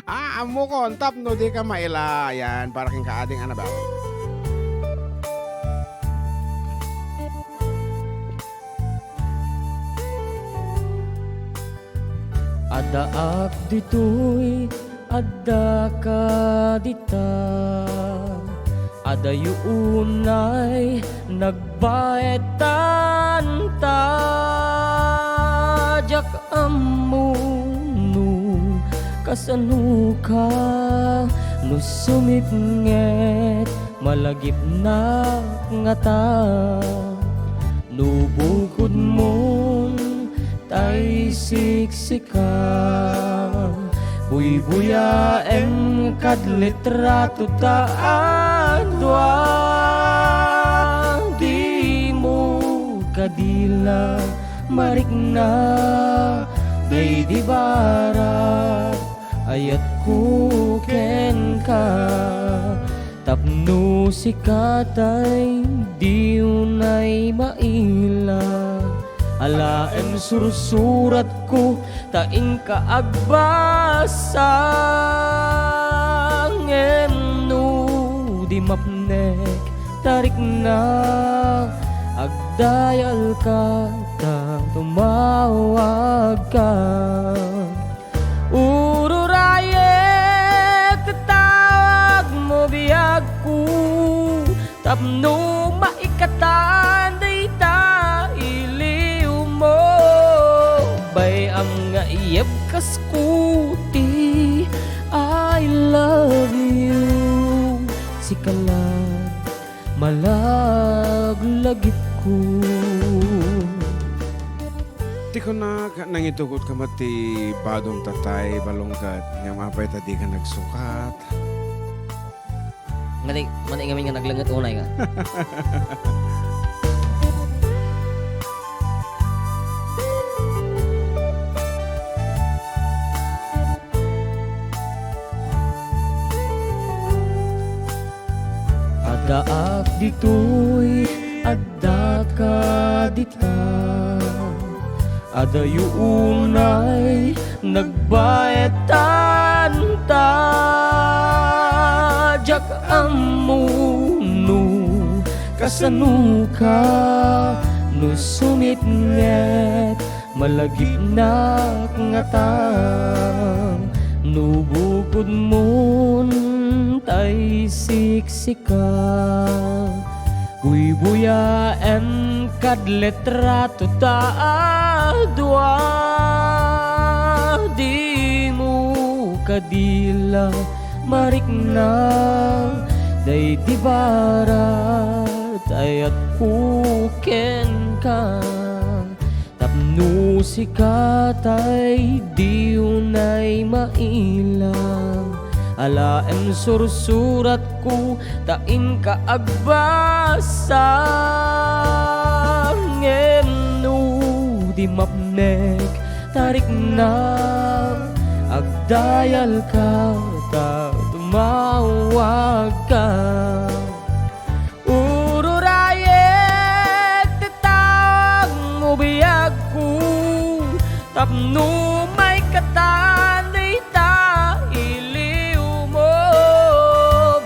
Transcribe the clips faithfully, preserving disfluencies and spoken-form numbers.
Ah, ammokon, tapno dika maila. Yan, para ken ka, Ading Annabel. Addaak ditoy, addaka dita. Adayo unay nagbaetan ta. Diak ammo no kasano ka, no sumipnget malagipnak ngata. No bukodmon tay siksika, buybuyaem kad litrato ta a dua. Dimo kadi la marikna, daydi barat ayatko kenka. Tapno sika tay di unay maila, alaem sursuratko ta inka agbasa. Ngem no di mapnek ta rikna, agdayalka ta tumawagka. Ururayek ti tawagmo, biagko, tapno maikatan dayta iliwmo. Bay-am nga iyeb kasko ti I love you. Sika la malaglagipko. Ti kunak, nangitugot ka met ti badom ta tay balong ket ngem apay ta dika nagsukat? Ngani, mani ngamin nga naglenget unay nga. Addaak ditoy, addaka dita. Adayo unay nagbaetan ta. Diak ammo no kasano ka, no sumipnget malagipnak ngata. No bukodmon tay siksika, buybuyaem kad litrato ta a dua. Dimo kadi la marikna, daydi barat ayatko kenka. Tapno sika tay di unay maila, alaem sursuratko ta inka agbasa. Ngem no di mapnek ta rikna, agdayalka ta tumawagka. Ururayek ti tawagmo, biagko, tapno maikatan dayta iliwmo.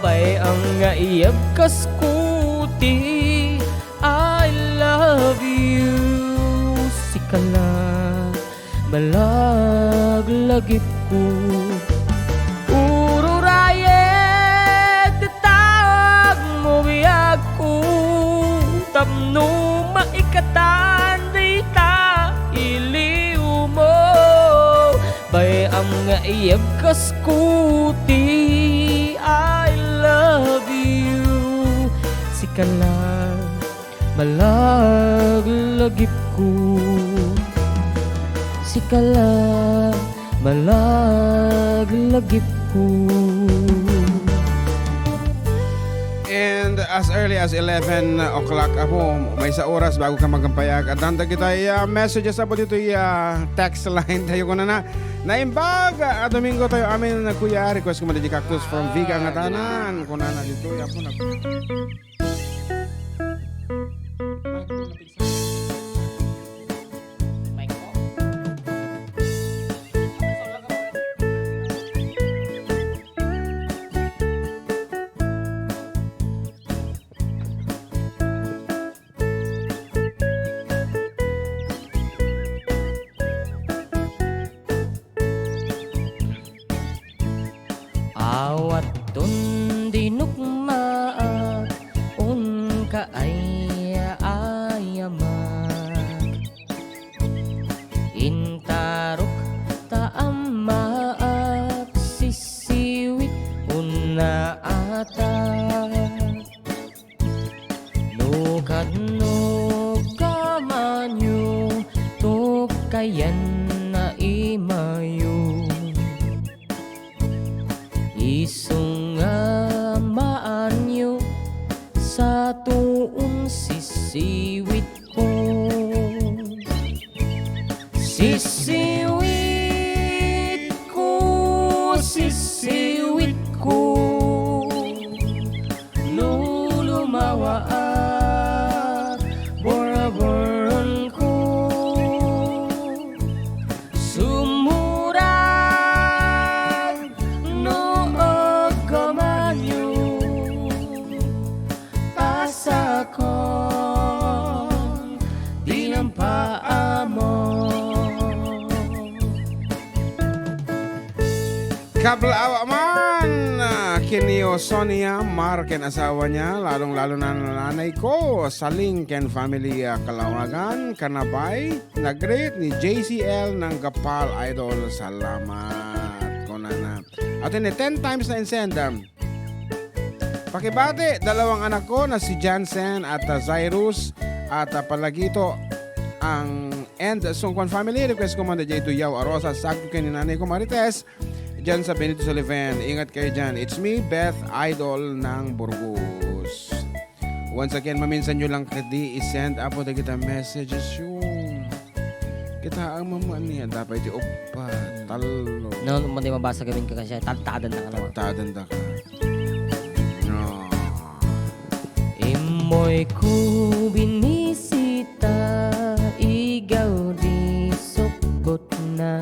Bay-am nga iyeb kasko ti I love you. Sika la malaglagipko. Ururayek ti tawagmo, biagko, tapno maikatan dayta iliwmo. Bay-am nga iyeb kasko ti I love you. Sika la malaglagipko. Sika la malaglagipko. And as early as eleven o'clock, Apo, maysa oras bago ka magampayag. Addan dagitay, ah, messages, Apo, ditoy, ah, text line tayo. Kunana, naimbag a Domingo tayo amin, Kuya. Request ko man di Cactus from Viga, Angatanan. Kunana ditoy, Apo, nag- Isu nga maanyo sa tuong sisiwitko. Sisiwitko, sisiwitko. No lumawa a borboronko, sumurag no aggamanyo, asakon di nampaamo. Kablaawa man, ah, ken ni Sonia Mar ken asawa niya, lalong-lalo na nanay ko, Saling ken family, ah, Kalawagan, Kanabay, nag-greet ni J C L Nanggapal, idol, salamat. Kunana, ato ni ten times na insend, um, Pakibati, dalawang anak ko na si Jansen at, ah, Cyrus at, ah, palagito ang and Sungkon family. Request ko man da dito Yaw Arosa, sagto ken ni nanay ko Marites, dyan sa Benito Sullivan. Ingat kayo dyan. It's me, Beth Idol ng Burgos. Once again, maminsan nyo lang kadi i-send apo dagita messages yung kita ang maman niya. Dapat iti uppat, tallo. No, no, di mabasa gamin ka kasi. Tadtadan na ka naman. Tadtadan da ka. No. Immoy ko binisita, igaw di sukot na.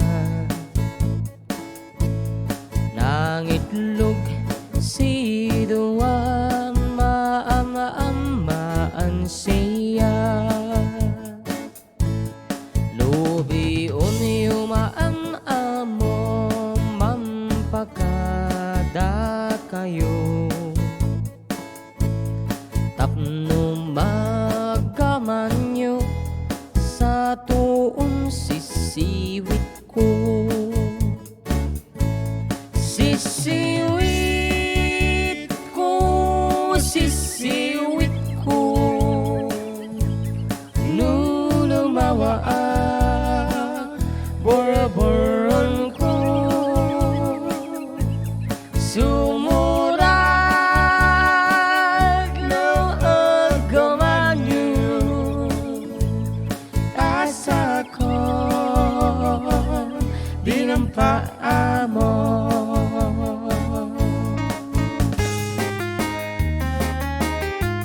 Nangitlog si Duan, maam-amaan siya. Lubion yo maam-amo, mampakada kayo. Tapno maggamanyo sa tuong sisiwit ko. Sisiwit ko, sisiwit ko. No lumawa a borboron ko, sumurag no aggamanyo, asakon di nampaamo.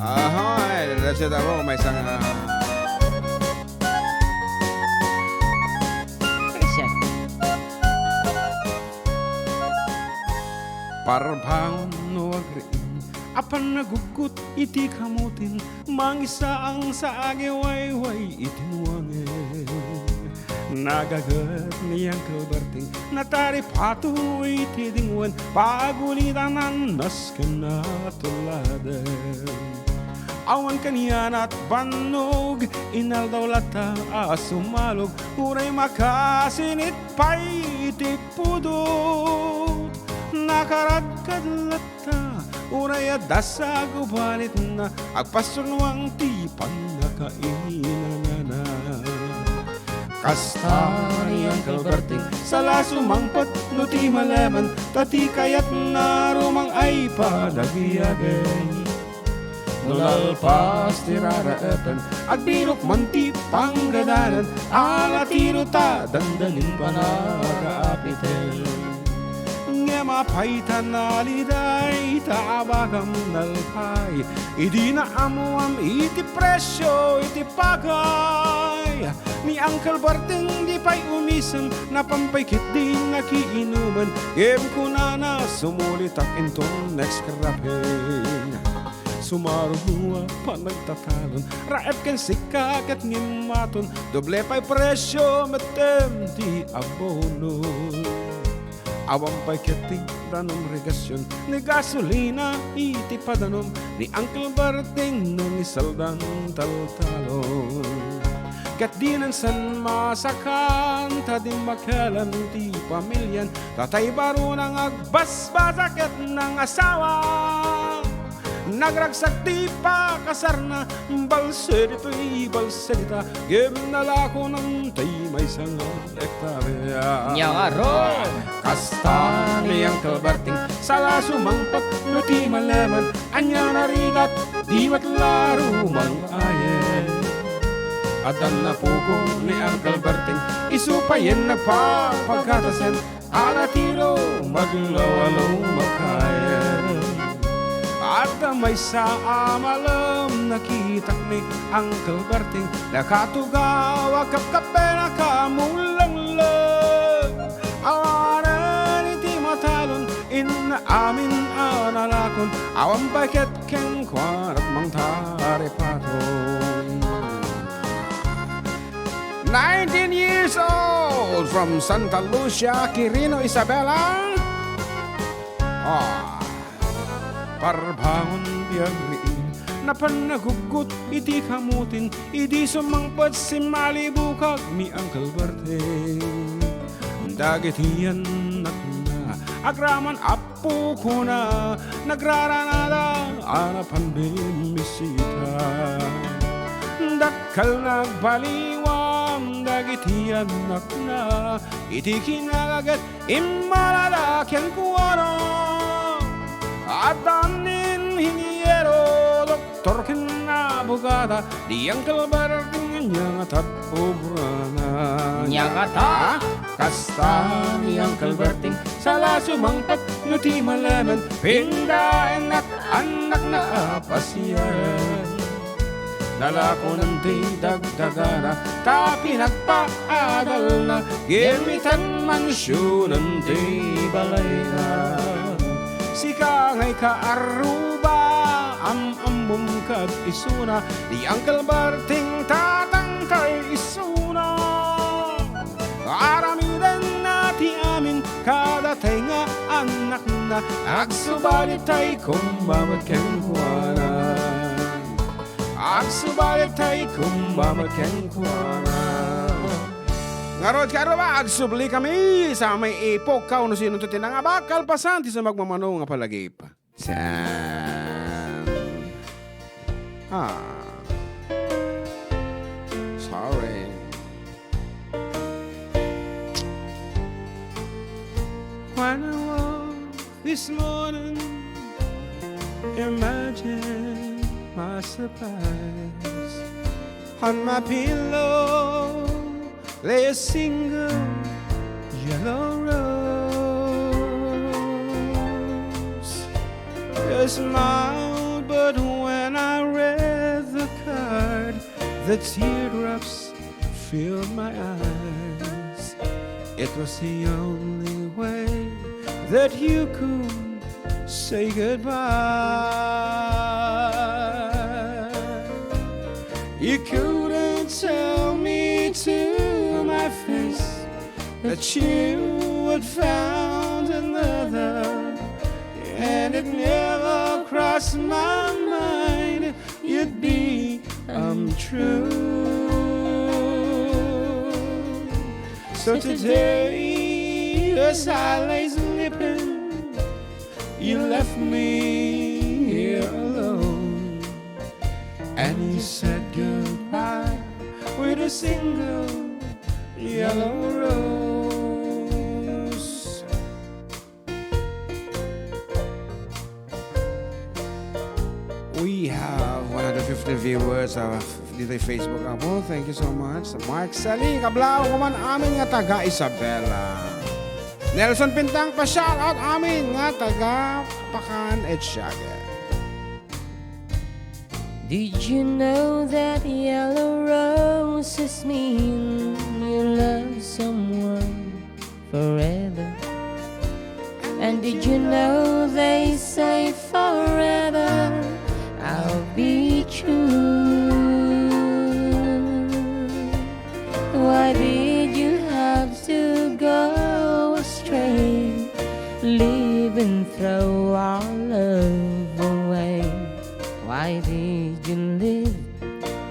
Ahoy, that's it ako. May isang, ah, Parbangon no agriing, apan naguggut iti kamutin, mangisaang sa agiwayway iti nuangen. Nagaget ni Uncle Berting, nataripato iti dingwen, pagulidanan nasken natuladen. Awan kanianat bannog, inaldaw latta a sumalog, uray makasinit pay iti pudot. Nakaradkad latta, uray adda sagubalitna, agpasurnuang ti pannakainanana. Kasta ni Uncle Berting, sala sumangpet no ti malemen, ta ti kayatna rumang ay panagbiagen. No nalpas ti raraepen, agbilok man ti panggadanan, ala tiro ta dandalin panagaapiten. Ngem apay ta naliday ta abagam nalpay, idi naammoam iti presio iti pagay. Ni Uncle Berting di pay umisem, napan pay ketdi nga kiinumen, ngem kunana, sumulitak inton next cropping. Sumaruno a panagtatalon, raep ken sika ket ngimmaton, doble pay presio metten ti abono. Awan pay ketdi danom regasion ni gasolina iti padanom ni Uncle Berting nangisaldan taltalon. Ket dinen sen masakan ta dimmakelem ti pamilian, ta tay barona nga agbasbasa ket nangasawa. Nagragsak ti pakasarna, balse ditoy, balse dita, ngem nalakonan ti maysa nga hektarya. Nya ngarud, kasta ni Uncle Berting, Sala sumangpet no ti malemen, ania narigat, di met la rumang-ayen. Addan napukaw ni Uncle Berting, isu payen nagpapagatasen, a natiro maglawalaw makayen. Adda maysa a malem nakitak ni Uncle Berting, nakatugaw a kapkapen a kamulengleg. Awanen iti matalon, inna amin a nalakon, awan pay ket kenkuana mangtaripaton. Nineteen years old from Santa Lucia, Quirino, Isabela. Ah, parbangon ti agriing, napan naguggut iti kamutin, idi sumangpet simmalibukag ni Uncle Berting. Dagiti annakna, agraman a pukona, nagraranada a napan bimmisita. Dakkel nagbaliwan dagiti annakna, iti kinagaget immalada kenkuana. Adda ni inhiniero, doktor ken abogada, di Uncle Berting ania nga tappubrana. Ania ngata? Kasta ni Uncle Berting, sala sumangpet no ti malemen, pindaennak annakna a pasiaren. Nalakonen ti dagdagana, ta pinagpaadalna, gimmitan mansionen ti balayna. Sika ngay kaarruba, am-ammom kad isuna, ni Uncle Berting tatangkay isuna. Aramidenna ti amin kadatay nga annakna, agsubalitay koma met kenkuana. Agsubalitay koma met kenkuana. Ngarud, kaarruba, agsubli kami sa may ipok, ka no sino ti nangabak, kalpasan ti sumagmamano nga palagip. Sam. Ah. Sorry. When I woke this morning, imagine my surprise. On my pillow lay a single yellow rose. I smiled, but when I read the card, the teardrops filled my eyes. It was the only way that you could say goodbye. You couldn't tell me to my face that you had found another, and it never crossed my mind you'd be untrue. So today, as I lay sleeping, you left me here alone. And you said goodbye with a single yellow rose. We have one hundred fifty viewers, uh, dito sa Facebook, apo. Thank you so much. Mark Sali, kablaaw ko man amin nga taga Isabela. Nelson Pintang, pa-shout out amin nga taga Pakan, Ethiaga. Did you know that yellow roses mean you love someone forever? And did you know they say forever I'll be true? Why did you have to go astray, leaving throw our love away? Why did you leave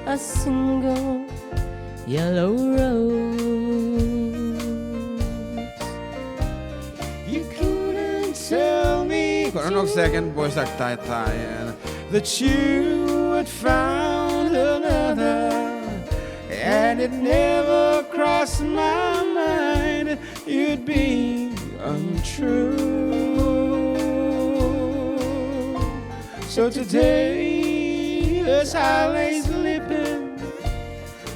a single yellow rose? You couldn't tell me. Kung anong second voice, agtaytayan. That you had found another, and it never crossed my mind you'd be untrue. So today, as I lay sleeping,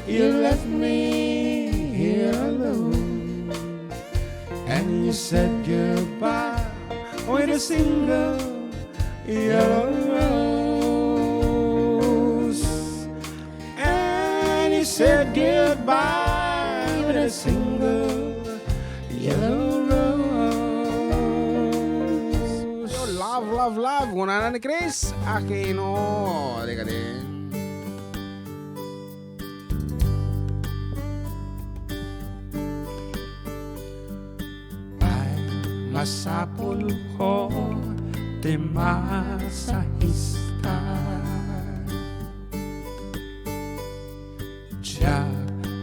you left me here alone. And you said goodbye with a single yellow rose. And you said goodbye with a single yellow rose. Love, love, love. Kunana ni Chris Aquino. Di ka din. Ay, masapul ko ti masahista. Diak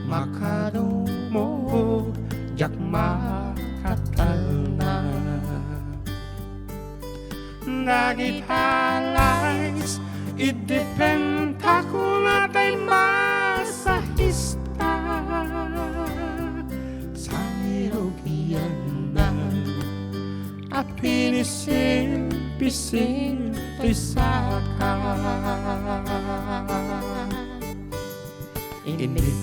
makadumog, diak makatalna. Dagita lays, idependakon a tay masahista. Sangirugianna a pinisil-pisil ti saka. Init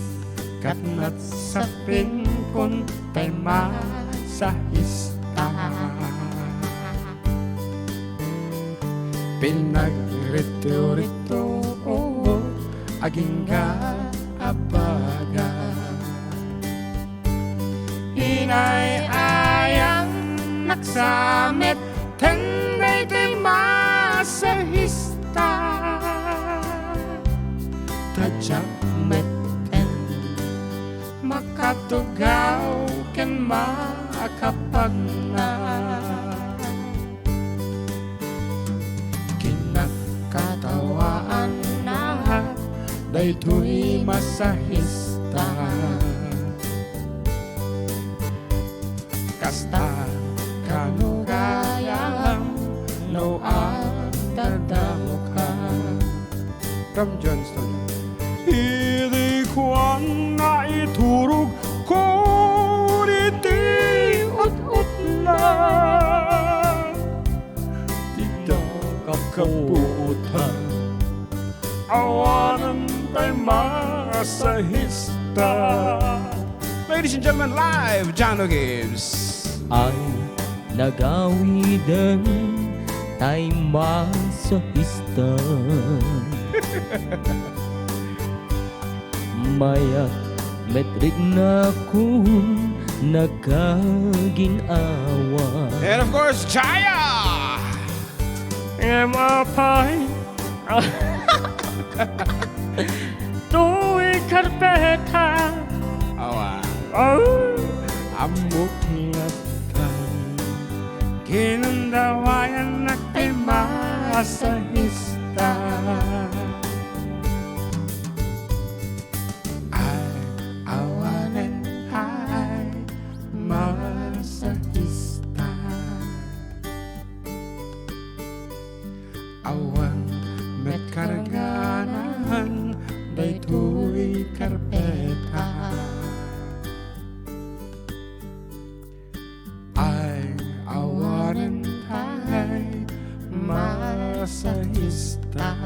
ket nagsapingkon tay masahista. Pinagritto-ritto agingga a baga. Inay-ayannak sa met ten daytoy masahista. Ta diak metten makatugaw ken makapagna. Kinakatawaanna daytoy masahista. Kasta kano gayam no agdadamoka. Come, Johnston. Idi kuan nga iturog ko iti ut-utna. Ti kakapuotan. Awanen tay masahista. Ladies and gentlemen, live, John O'Gibbs. Ay, nagawiden tay masahista. Mayat met riknakon nagkagin-awa. And of course, Chaya! Ngem apay, toy karpeta. Awa. Oh. Ammok ngatan. Kinundawayannak ti masahista. Ay, awanen ay masahista. Awan met karganan daytoy karpeta. Ay, awanen pay masahista.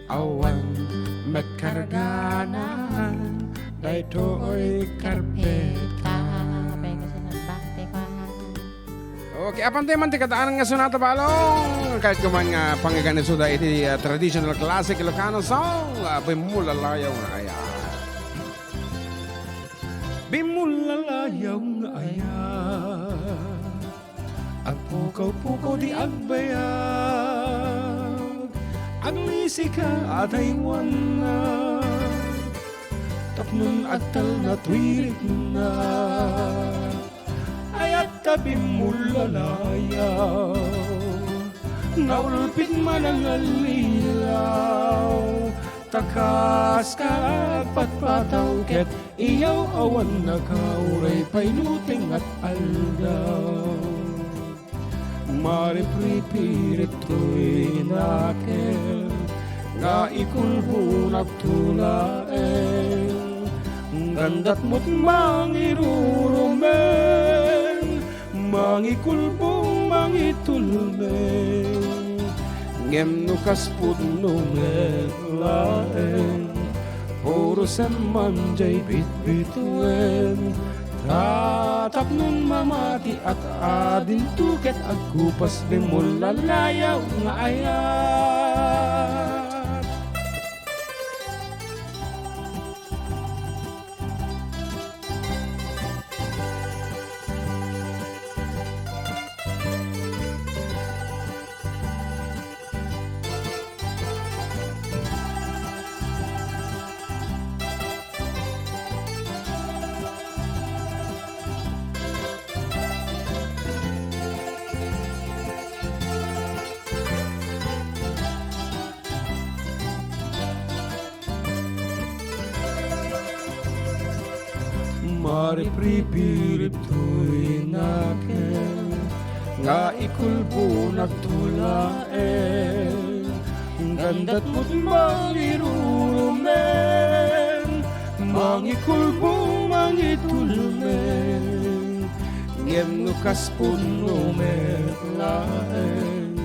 Awan met karganan daytoy karpeta. Karpeta. Abay, kasi nagbakti ko, ha? Okay, apan ti man ti kadaan nga sonata, balong. Kayatko man nga pangiganisuda iti, ah, traditional classic Ilocano song, ah, Bimulalayaw nga Ayat. Bimulalayaw nga ayat, agpukaw-pukaw di agbayag, aglisika a taywanna, tapno agtalna toy rikna. Ayatta bimulalayaw, naulpit man a ngallilaw, ta kas ka agpatpataw ket iyaw awan naka uray pay no tengnga ti aldaw. Maripripirit toy nakem nga ikulbonak to laeng. Gandat met mangirurumeng, mangikulbong mangitulmen. Ngem no kas pudno met laeng, puro semman jay bitbituen. Ta tapnon mamatiak, adinto ket agkupas, bimmol a layaw nga ayat. Maripripirip toy nakem nga ikulbonak to laeng. Gandat met mangirurumen, mangikulbong, mangitulmen. Ngem no kas pudno met laeng,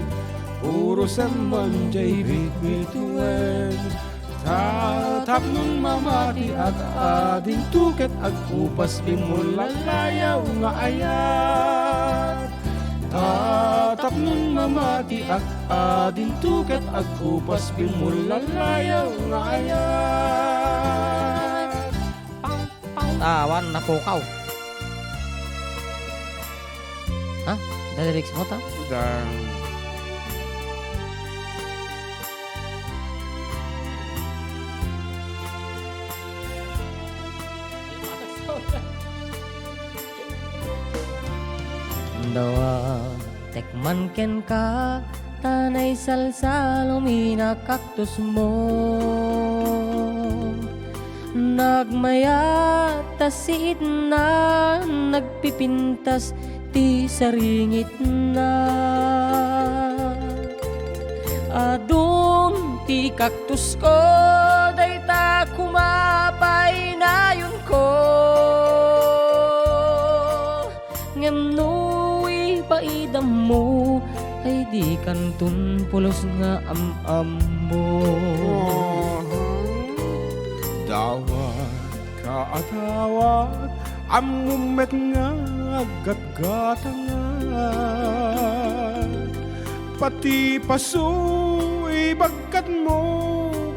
puro semman jay bitbituen. Ta tapnon mamatiak, adinto ket agkupas, bimmol a layaw nga ayat. Ta tapnon mamatiak, adinto ket agkupas, bimmol a layaw nga ayat. Awan, napukaw. Ha? Dali, Rex, mo ta? Dang. Dawa, tekman kenka, ta naisalsal umin a kaktusmo. Nagmayat ta siitna, nagpipintas ti saringitna. Adun ti kaktusko, dayta koma pay nayonko. Ngem no ipaidammo, ay dikanton pulos nga am-ammo. Dawat ka a dawat, ammom met nga aggatgatangak. Pati paso, ibagkatmo,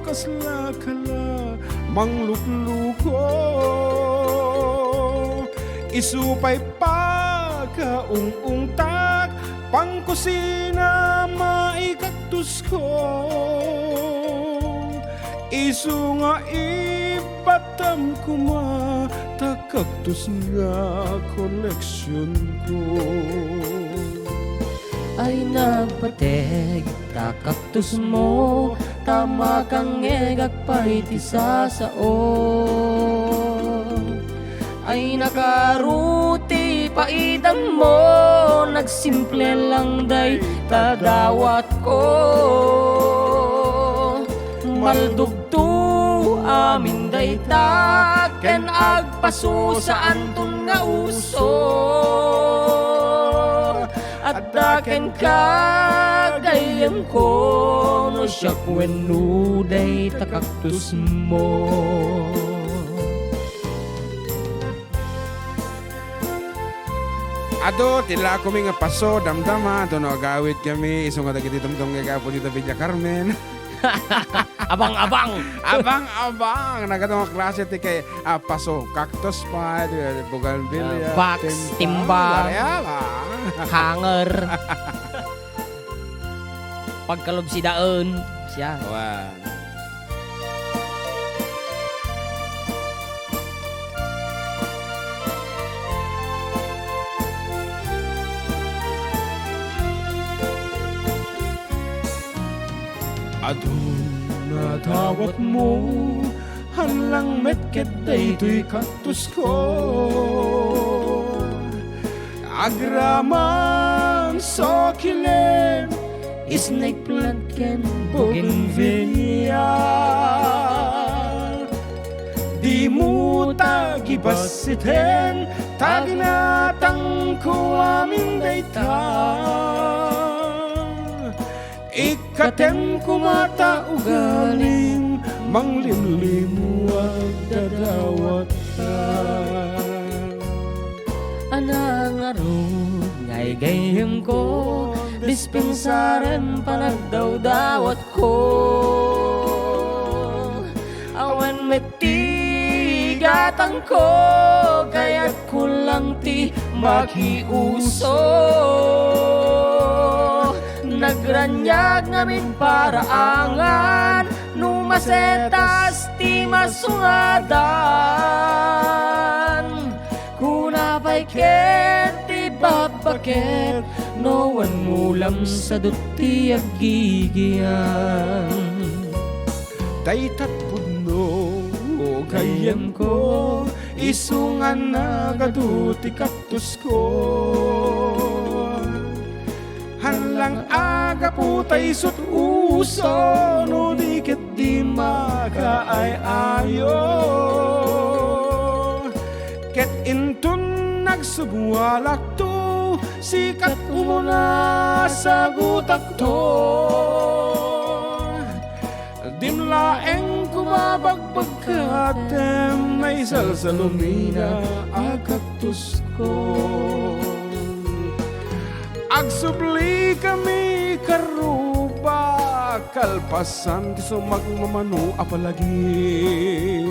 kasla ka la manglukluko. Isu pay pakaung-ungtak, pangkusina maikaktusko. Isu nga ipatam koma, ta kaktus nga koleksionko. Ay nagpateg ta kaktusmo, ta makangngegak pay ti sasao. Ay nakaruti paidammo, nagsimple lang dayta dawatko. Maldugto amin dayta ken agpaso, saanton nga uso. Adda kenka gayyemko, no siak wenno dayta kaktusmo. Adu ti lakomi nga paso, damdama, adu no agawid kami, isu nga dagiti dumdum nga Apo Tito Villa Carmen. Abang-abang! Abang-abang! Nagadu nga klase ti kay, ah, paso, cactus pie, di ba, bougainvillea, ah, box, timba, timba, whatever. Hanger. Pagkalubsidaen, siya. Wan. Adun a dawatmo, haan lang met ket daytoy kaktusko. Agraman, succulent, snake plant ken bougainvillea. Dimo ta gibassiten, ta ginatangko amin dayta. Katem koma ta ugalim manglimlimuag dadawatta. Ana ngarud nga igayyemko, dispensaren panagdawdawatko. Awan met ti gatangko, kayatko lang ti makiuso. Nagraniag ngamin paraangan, no masetas ti masungadan. Kuna pay ket ti babbaket, no wen mo lamsadot ti aggigyan. Daytat pudno gayyemko, isu nga nagadu ti kaktusko. Haan lang a gapu ta isu't uso, no di ket di makaay-ayo. Ket inton nagsubualakto, sikat umuna sagutakto. Dim laeng koma bagbagkatem, naisalsalumina a kaktusko. Agsubli kami karuba, kalpasan ti sumagmamano a palagi.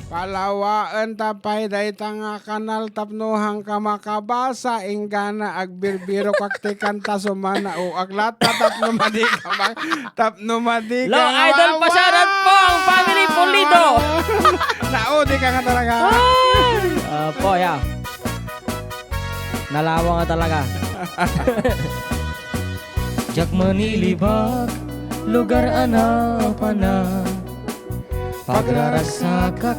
Palawaenta pay dayta nga kanal tapno haanka makabasa, inggana agbirbirokak ti kanta, sumana o aglatta tapno madika ma-, tapno madika Lo, Idol, mawawa. Pasyara po ang family Pulido. Naudi ka nga talaga. Ay! Apo, ya. Nalawa nga talaga. Diak manilibak, lugar a napanak. Pagraragsakak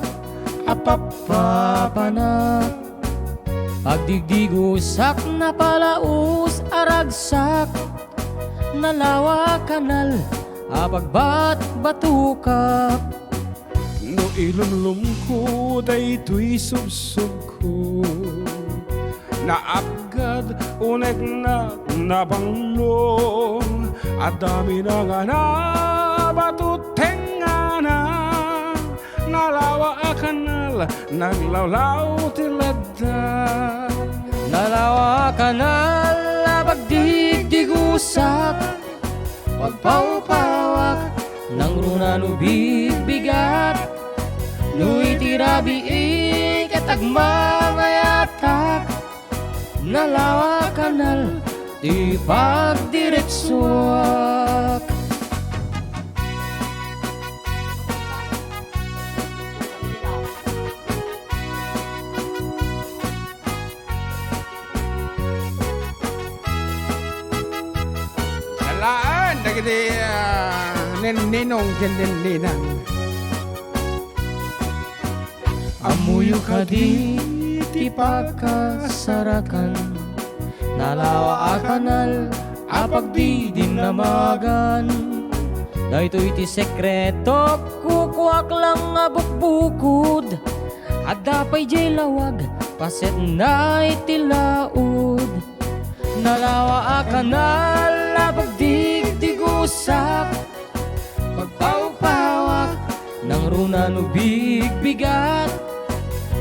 a pappapanak. Pagdigdigusak, napalaus a ragsak. Nalawa a kanal a pagbatbatukak. No ilumlomko daytoy subsubko, naapgad uneg na nabanglo, adda minangana bato tengngana, nalawa a kanal naglawlaw ti ladda. Nalawa a kanal a pagdigdigusak, pagpawpawak, nangruna no bigbigat. No iti rabii ket agmamayatak, nalawa a kanal ti pagdiretsuak. Alaen dagiti, ah, ninninong ken ninninang. Ammoyo kadi ti pakasarakan, nalawa a kanal a pagdidinnamagan. Daytoy ti sekretok, kukuak lang a bukbukod. Adda pay diay lawag, pasetna iti laod. Nalawa a kanal a pagdigdigusak, pagpawpawak, nangruna no bigbigat.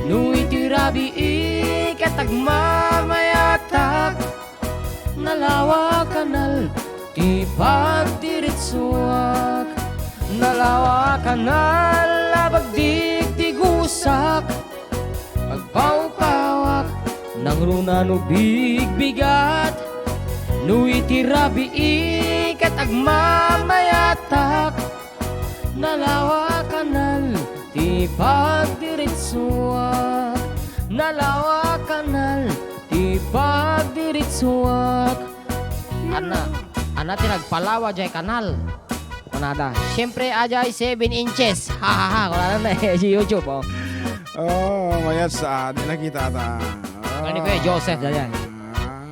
No iti rabii ket agmamayatak, nalawa a kanal ti pagdiretsuak. Nalawa a kanal a pagdigdigusak, pagpawpawak, nangruna no bigbigat. No iti rabii ket agmamayatak, nalawa a kanal ti pagdiretsuak. Nalawa a kanal ti pagdiretsuak. Ana, ana ti nagpalawa diay kanal. Kunada, "Siyempre, adiay seven inches." Ha, ha, ha. Kunada na, eh, si YouTube, oh. Oh, mayat sa, di nakita ta. Ano ni Kuya Joseph, dyan, dyan. Ah.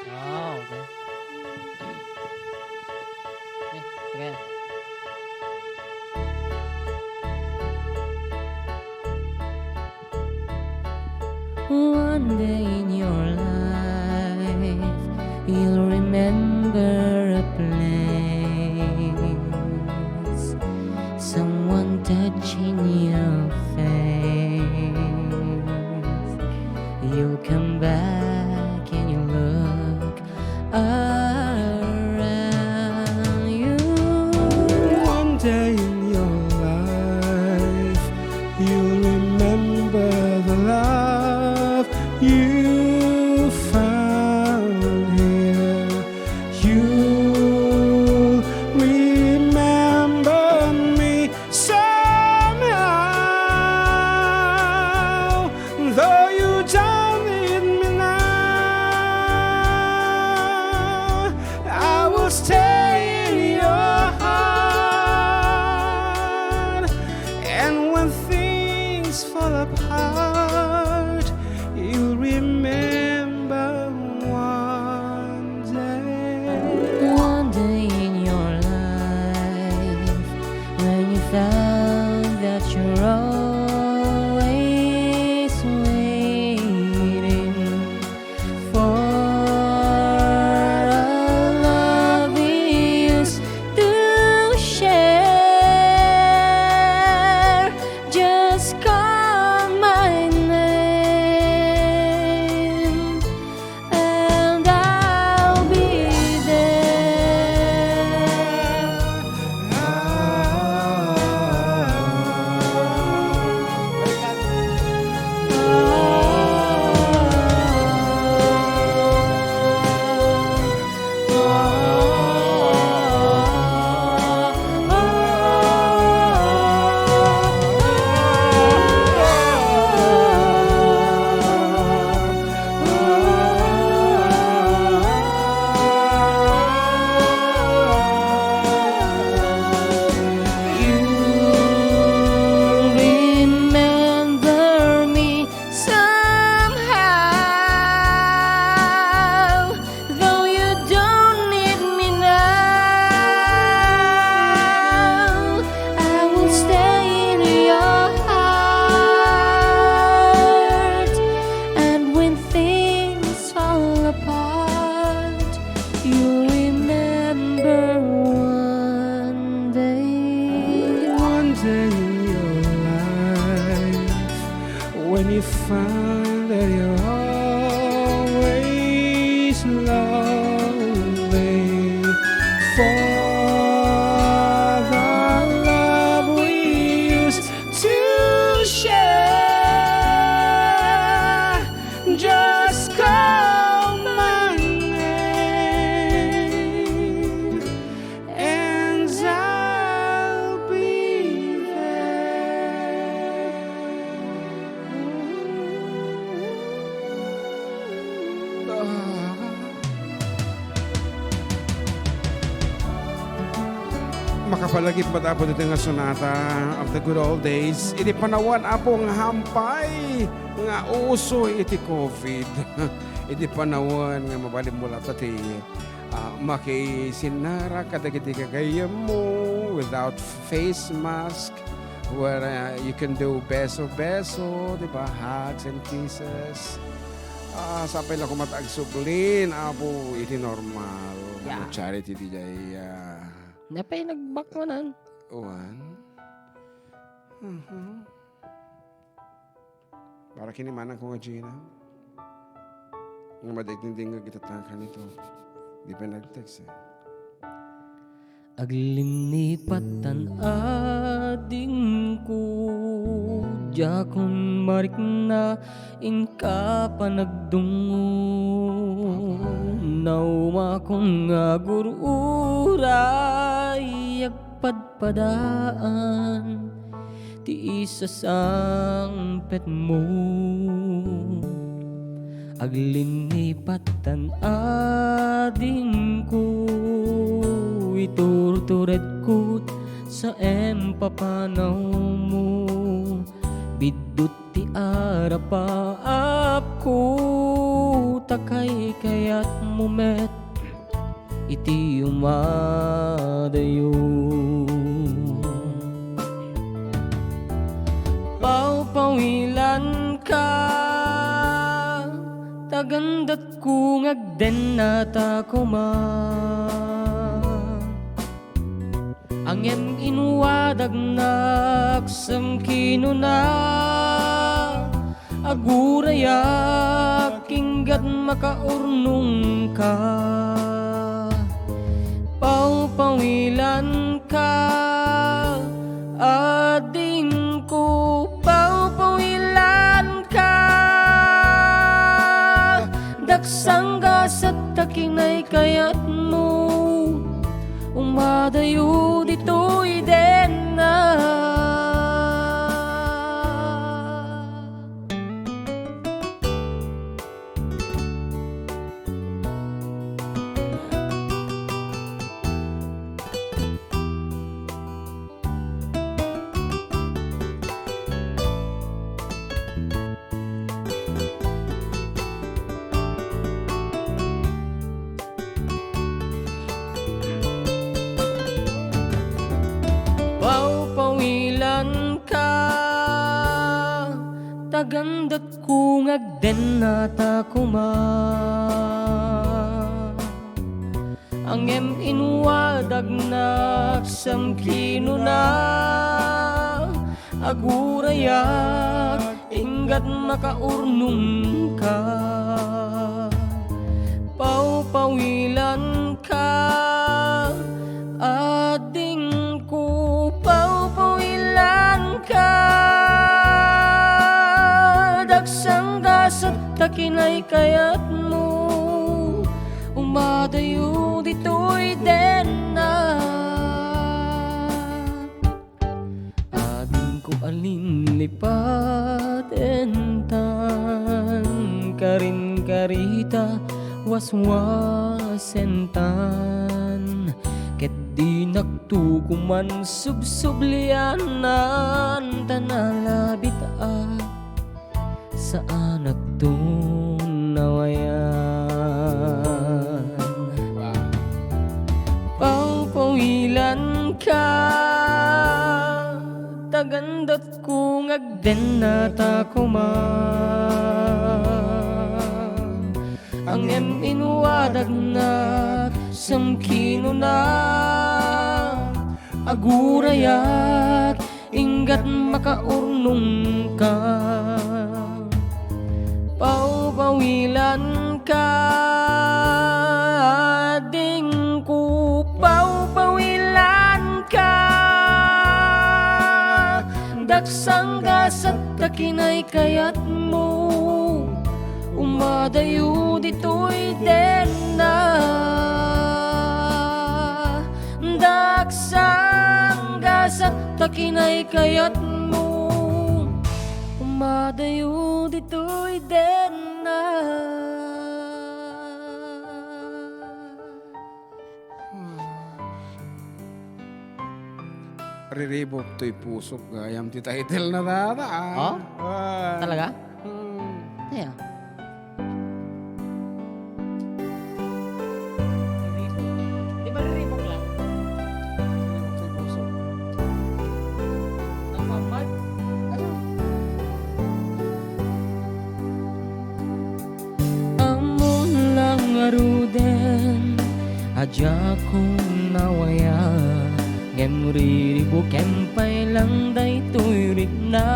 Ah, okay. Eh, okay. One day in your life, you'll remember a place, someone touching your face. You'll come back and you look around you. One day in your life, you'll remember the love you found here. You'll remember me somehow, though you don't need me now. I will stay in your heart. And when things fall apart, you'll remember one day. One day in your life, when you found that you're always waiting for a love we used to share. Just call my name and I'll be there. You'll remember me somehow, though you don't need me now. I will stay in your heart, and when things fall apart, you remember one day. One day in your life, when you find that you're always lonely for the love we used to share, just call my name and I'll be there. Makapalagip met, Apo, ditoy nga sonata of the good old days. Iti panawen, Apo, nga hampay nga uso iti covid. Iti panawen nga mabalin mo latta ti, ah, makisinnara kadagiti gagayyemmo without face mask, where, ah, you can do beso-beso, di ba? Hugs and kisses. Ah, sapay la koma ta agsublin, Apo, iti normal nga, yeah, charity diay, ah, napay nagbakmanan. Wan. Mhm. Para kinimanang ko nga Gina. Nga madagdingdingag ita ta kanito. Di pa nag-text, eh. Aglinnipat tan adingko, diakon marikna inka panagdungngo. Naumakon nga agur-uray, agpadpadaan ti isasangpetmo. Aglinnipat tan adingko, iturturedko saem papanawmo. Biddut ti arapaapko, ta kaykayatmo met iti umadayo. Pawpawilanka. Tagandatko nga agdennata koma. Ngem inwadagnak sim kinuna, agurayak inggat makaurnongka. Pawpawilanka, adingko, pawpawilanka. Daksanggasat ta kinaykayatmo, umadayo ditoy denna. Pawpawilanka, tagandatko nga agdennata koma. Ngem inwadagnak sim kinuna, agurayak inggat makaurnongka. Pawpawilanka, adingko, pawpawilanka. Daksanggasat ta kinaykayatmo, umadayo ditoy denna. Adingko a linlipatentan, karin-karita waswasentan, ket dinakto koman subsublianan ta nalabit a saanakto nawayan. Pawpawilanka, tagandatko nga agdennata koma. Ngem inwadagnak sim kinuna, agurayak inggat makaurnongka. Pawpawilanka, adingko, pawpawilanka. Daksanggasat ta kinaykayatmo, umadayo ditoy denna. Daksanggasat ta kinaykayatmo, umadayo ditoy denna. Riribuk toy pusok gayam ti title na dada, ah. Oh? Ah. Talaga? Hmm. Aya. Di ba riribuk lang? Riribuk toy pusok. Ang mamad? Ano? Ammom lang ngaruden a diak nawayan, ngem riribukem pay lang daytoy rikna.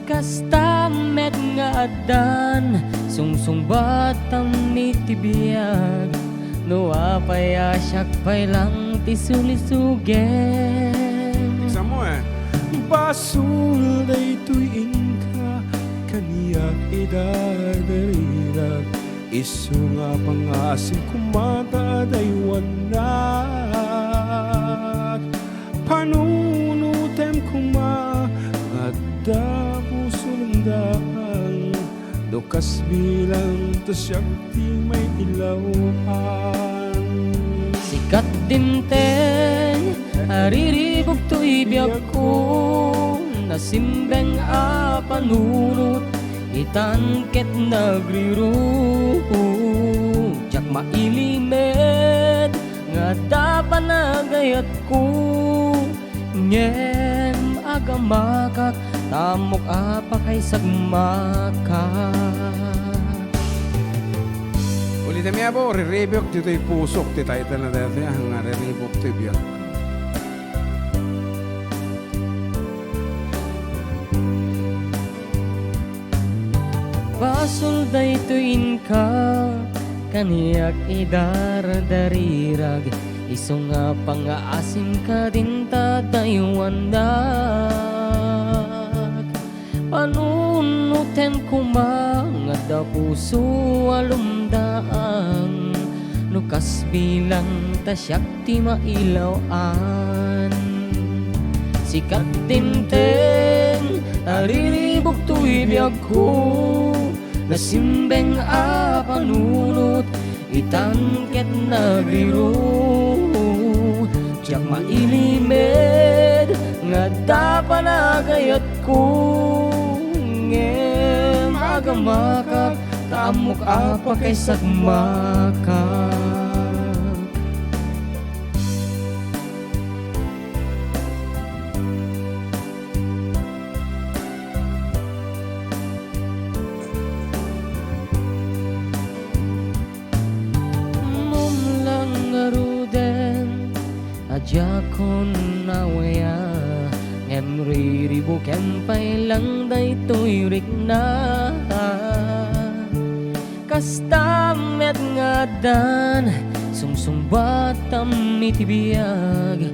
Kasta met nga addan sungsungbatam iti biag, no apay a siak pay lang ti sulisugem. Tiksanmo, eh. Basol daytoy inka, kaniak idagarirak, isu nga pangasim koma ta adaywannak. Panunotem koma nga adda busolem daan, no kas bilang ta siak ti mailawan. Sikat dimteng a riribuk toy biagko, nasimbeng a panunot itan ket nagriruk. Diak mailimed nga adda panagayatko, ngem agamakak ta ammok a pakaisagmaka. Ulitem, Apo, Riribuk ditoy pusok ti title na daytoy, ah, nga Riribuk ti biag. Basol daytoy inka, kaniak idardarirag, isu nga pangngaasim kadin ta daywandak. Panunotem koma nga adda puso a lumdaang, no kas bilang ta siak ti mailaw-an. Sika ti dimteng a riribuk toy biagko, nasimbeng a panunot, itan ket nagriru. Diak mailimed nga adda panagayatko, ngem agamakak ta ammok a pakaisagmaka. Mumlang ngaruden a diakon nawaya, ngem riribukem pay lang daytoy rikna. Kasta met nga addan sungsungbatam iti biag,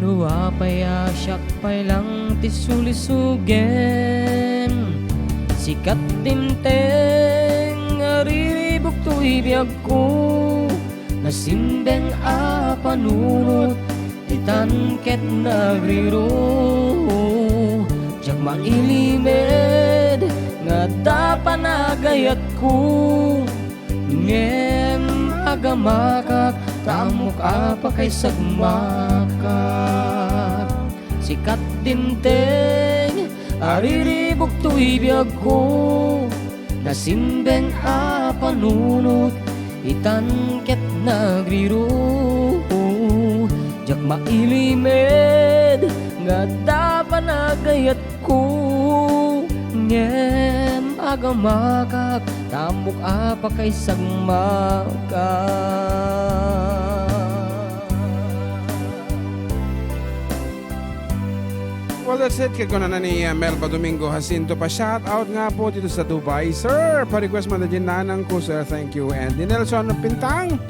no apay a siak pay lang ti sulisugem. Sika ti dimteng a riribuk toy biagko, nasimbeng a panunot, itan ket nagriru. Diak mailimed nga adda panagayatko, ngem agamakak ta ammok a pakaisagmaka. Sika ti dimteng a riribuk toy biagko, nasimbeng a panunot, itan ket nagriru. Diak mailimed nga adda panagayatko, ngem agamakak ta ammok a pakaisagmaka. Well, that's it. Ket kunana ni, uh, Melba Domingo Jacinto, pa-shout out nga po dito sa Dubai. Sir, pa-request man din nanang ko, sir. Thank you. And ni Nelson Pintang,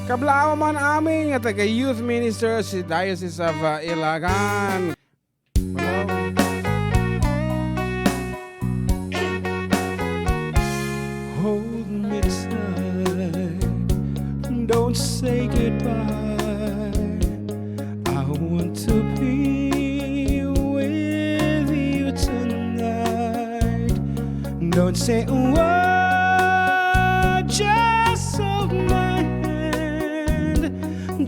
kablaaw man amin nga taga-youth minister si Diocese of, uh, Ilagan. Hold me tight, don't say goodbye. I want to be with you tonight. Don't say a word, just hold my hand.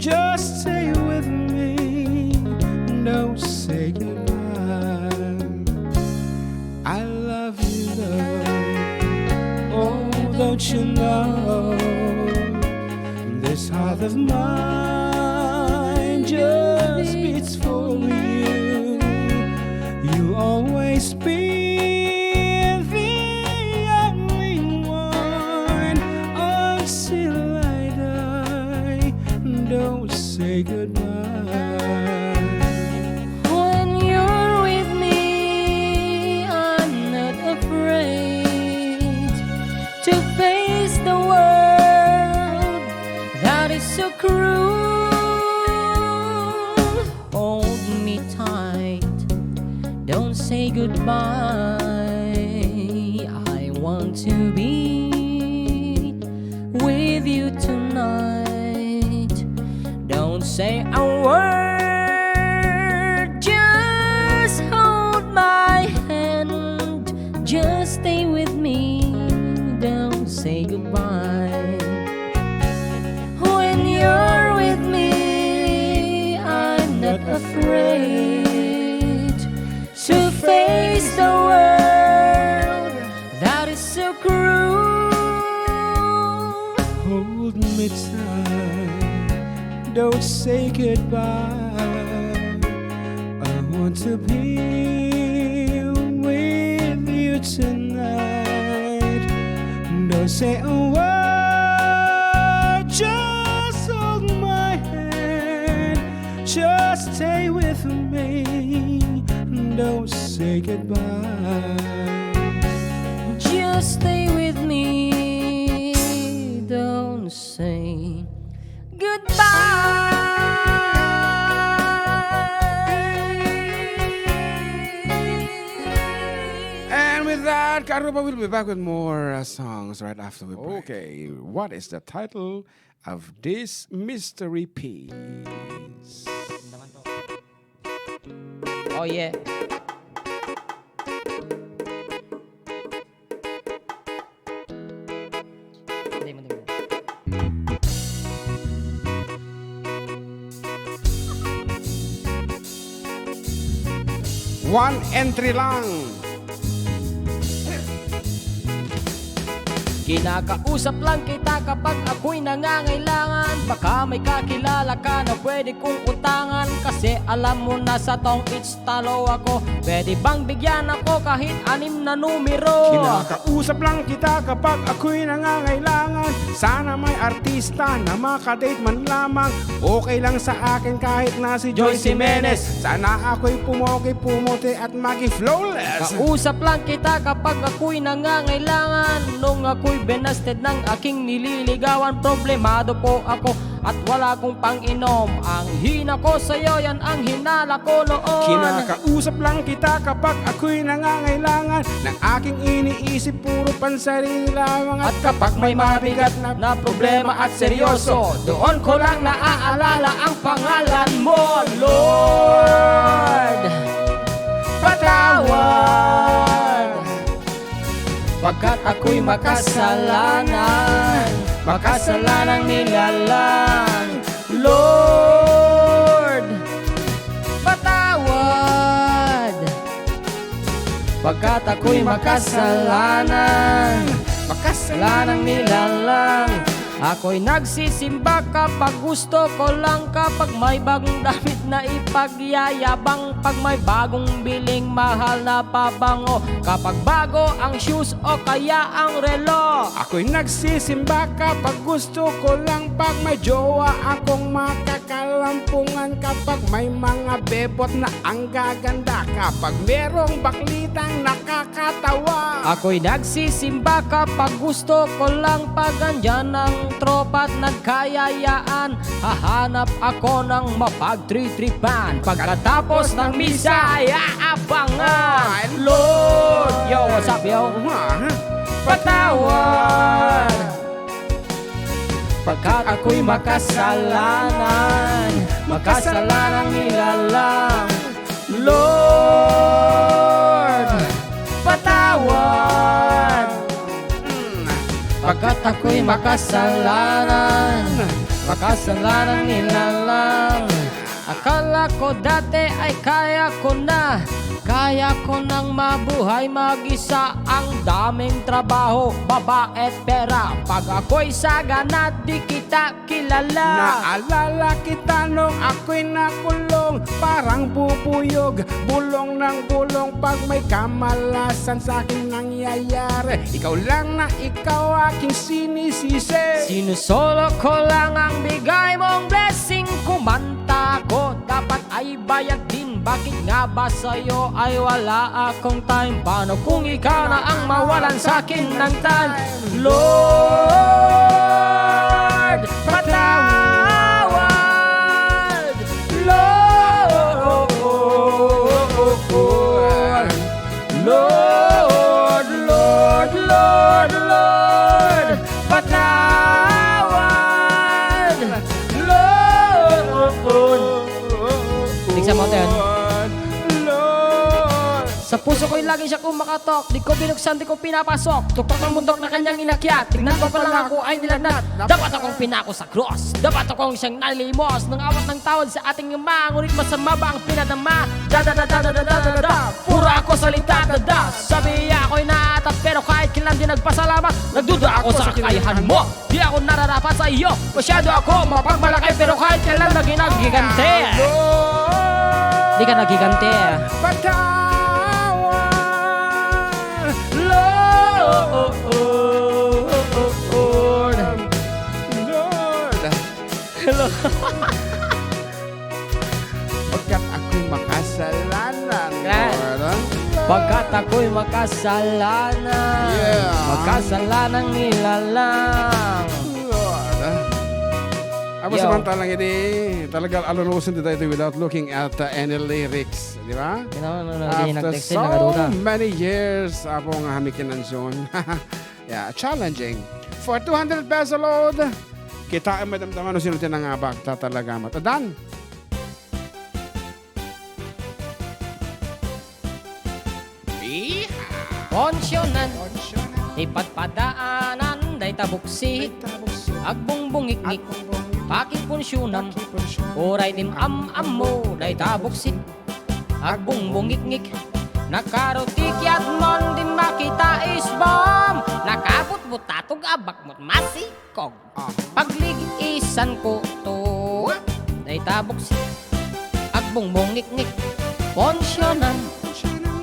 Just stay with me, don't say goodbye. I love you, love. Oh, don't you know? This heart of mine just beats for you. You'll always be the only one until I die. Don't say goodbye. When you're with me, I'm not afraid to face the world that is so cruel. Hold me tight, don't say goodbye. I want to be with you tonight. Don't say a word, just hold my hand. Just stay with me, don't say goodbye. When you're with me, I'm not afraid to face the world that is so cruel. Hold me tight, don't say goodbye. I want to be with Say a word, just hold my hand, just stay with me, don't say goodbye. Just stay with me, don't say goodbye. And with that, Karuba will be back with more, uh, songs right after we break. Okay, what is the title of this mystery piece? Oh, yeah. Hindi, hindi, hindi. One entry lang. Kinakausap lang kita kapag ako'y nangangailangan. Baka may kakilala ka na pwede kong utangan. Kasi alam mo na sa tong it's talo ako. Pwede bang bigyan ako kahit anim na numero? Kinakausap lang kita kapag ako'y nangangailangan. Sana may artista na makadate man lamang. Okay lang sa akin kahit na si Joy Jimenez. Sana ako'y pumogi, pumuti at maging flawless. Kausap lang kita kapag ako'y nangangailangan. Nung ako'y binasted ng aking nililigawan, problemado po ako at wala akong pang-inom. Ang hina ko sa'yo, yan ang hinala ko noon. Kinakausap lang kita kapag ako'y nangangailangan. Ng aking iniisip, puro pansarili lamang. At kapag may mabigat na, na problema at seryoso, doon ko lang naaalala ang pangalan mo, Lord. Patawad. Pagkat ako'y makasalanan, makasalanang nilalang. Lord, patawad. Pagkat ako'y makasalanan, makasalanang nilalang. Ako'y nagsisimba kapag gusto ko lang, kapag may bagong damit na ipagyayabang, pag may bagong biling mahal na pabango, kapag bago ang shoes o kaya ang relo. Ako'y nagsisimba kapag gusto ko lang, pag may jowa akong makakalampungan, kapag may mga bebot na ang gaganda, kapag merong baklitang nakakatawa. Ako'y nagsisimba kapag gusto ko lang, pag andyan ang tropa't nagkayayaan. Hahanap ako ng mapagtritripan. Pagkatapos ng misa ay aabangan. Lord! Yo, what's up, yo? Patawad. Pagkat ako'y makasalanan, makasalanang nilalang. Lord, patawad. Mm. Pagkat ako'y makasalanan, makasalanang nilalang. Akala ko dati ay kaya ko na, kaya ko nang mabuhay mag-isa. Ang daming trabaho, babae't pera. Pag ako'y sagana, di kita kilala. Naalala kita nung ako'y nakulong, parang bubuyog, bulong ng bulong pag may kamalasan sa akin nangyayari. Ikaw lang na ikaw aking sinisisi. Sinusolo ko lang ang bigay mong blessing. Kumanta ako, dapat ay bayad din. Bakit nga ba sa'yo ay wala akong time? Paano kung ikaw na ang mawalan sa akin ng time? Lord, patawad. Lord, Lord, Lord, Lord, Lord, patawad. Lord, Tigsa mo, Ten. Lord. Sa puso ko'y lagi siya kumakatok. Di ko binuksan, di ko pinapasok. Tuktok ng bundok na kanyang inakyat. Tignan ko pa lang ako ay nilagnat. Dapat akong pinako sa cross. Dapat akong siyang nalimos. Nang awat ng tawad sa ating Ama. Ngunit masama ba ang pinadama? Da, da, da, da. Puro ako salita, da, da. Sabi ako'y naatat, pero kahit kailan di nagpasalamat. Nagduda ako sa kakayahan mo. Di ako nararapat sa iyo. Masyado ako mapagmalaki, pero kahit kailan naging nagigante. Lord, Di ka nagigante. Patawad, Lord. Pagkat ako'y makasalanan. Yeah. Makasalanan ilalang. Lord. Amo Yo. Samantalang idi, talaga alunusen ti daytoy without looking at, uh, any lyrics, di ba? Kailangan na, na, After nagtext, so nagaduda. Many years, apo nga hami kinansion. Yeah, challenging. For two hundred peso load, kita ay madamdaman no sino ti nangabak, ta talaga mat-, dan. Iha! Ponsionan. Ponsionan. Ti padpadaanan, dayta buksit. Dayta buksit. Agbungbungikngik. Agbungbungikngik. Pakiponsionam. Pakiponsionam. Uray dim am-ammo, dayta buksit. Agbungbungikngik. Nakaro ti kiadmon, di makita isbam. Nakabutbut tatog abakmot masi. Kog. Ah. Pagligiisan ko to. Dayta buksit. Agbungbungikngik. Ponsionan.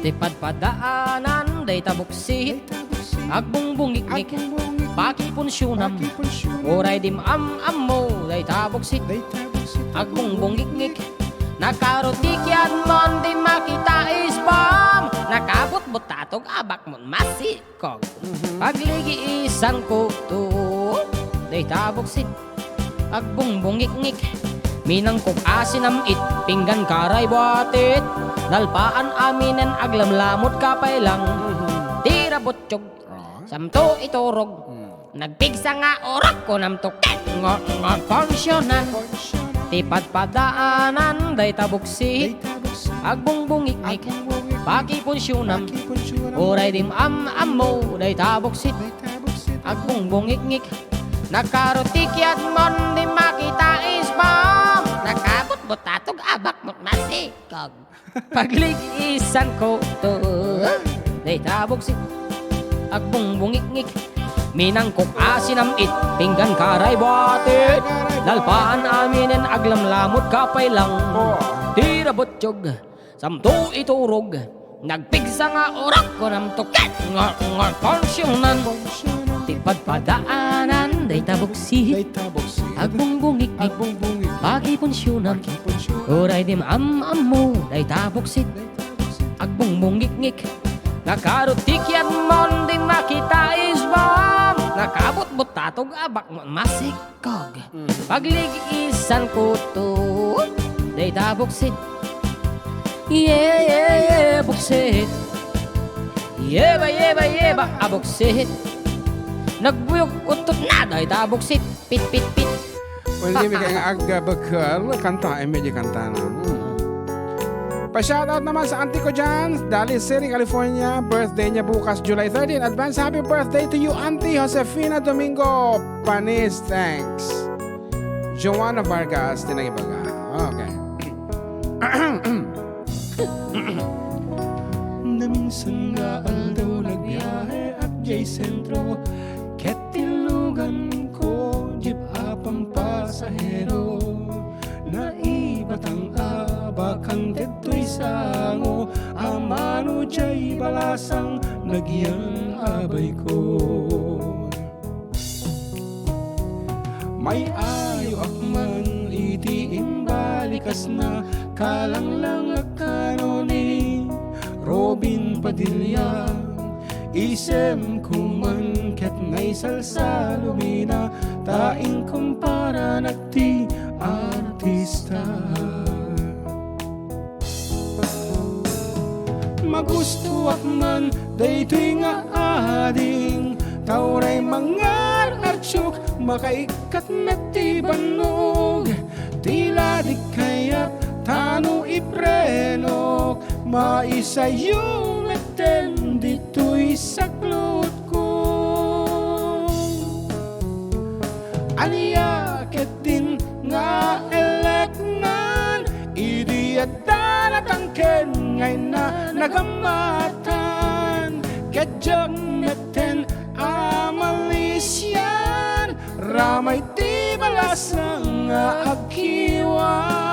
Ti padpadaanan. Dayta buksit. Agbungbungikngik. Pakiponsionam. Uray dim am-ammo. Dayta buksit. Agbungbungikngik. Nakaro ti kiadmon di makita isbam. Nakabutbut tatog abakmon masi. Kag pagligiisan ko to, dayta buksit, agbungbungikngik, minangkok a sinam-it, pinggan karay buatit, nalpaan aminen aglamlamot ka pay lang, ti rabutsyog, samto iturog, nagpigsa nga urak kunam to ket ngo, ngo, ponsionan. Ti padpadaanan, dayta buksit, agbungbungikngik, pakiponsionam, uray dim am-ammo, dayta buksit, agbungbungikngik, nakaro ti kiadmon, di makita isbam, nakabutbut tatog abakmot masikog. Pagligiisan ko to, dayta buksit, agbungbungikngik, minangkok a sinam-it, pinggan karay buatit, nalpaan aminen aglamlamot ka pay lang, ti rabutsyog, samto iturog, nagpigsa nga urak kunam to ket ngo, ngo, ponsionan. Ti padpadaanan, dayta buksit, agbungbungikngik, pakiponsionan. Uray dim am-ammo, dayta buksit, agbungbungikngik, nakaro ti kiadmon, di makita isbam, nakabutbut tatog abakmon masikog. Pagligiisan ko to, dayta buksit. Ye, ye, ye, buksit. Yeba, yeba, yeba, a buksit. Nagbuyog uttot na, dayta buksit. Pit, pit, pit. Well, di mi kaya nga agbagal, kanta, ay medyo kanta na. Hmm. Pa-shoutout naman sa auntie ko dyan, Daly City, California. Birthday niya bukas, July thirteen. Advance happy birthday to you, Auntie Josefina Domingo Panis. Thanks. Joanna Vargas, ti nangibaga. Okay. Naminsan nga aldaw nagbiahe ak jay sentro, ket ti lugan ko jeep a pampasahero. Naibatang a bakang detoy sango, a mano jay balasang nagyan a bayko. May-ayoak man iti imbalikasna, kalanglangak kano ni Robin Padilla. Isemko man ket naisalsalubina, ta inkumparanak ti artista. Magustoak man daytoy nga ading, ta uray mangar-artiok, makaikkat met ti bannog. Ti ladik kayat ta no iprenok, maisayo metten ditoy saklotko. Ania ketdin nga eleknan, idi adda natangken nga inna nagammatan, ket diak metten a malisian, ramay ti balasang nga agkiwar.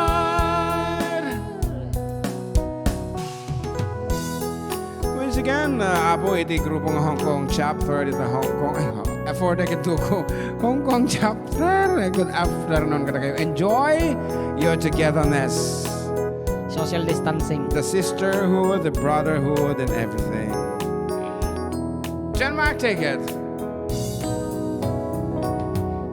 Once again, uh, apo iti grupo nga Hong Kong Chapter dita Hong Kong. Ay, F four na ket duko. Hong Kong Chapter. Good afternoon kadakayo. Enjoy your togetherness. So, Social distancing. The sisterhood, the brotherhood, and everything. John Mark, take it.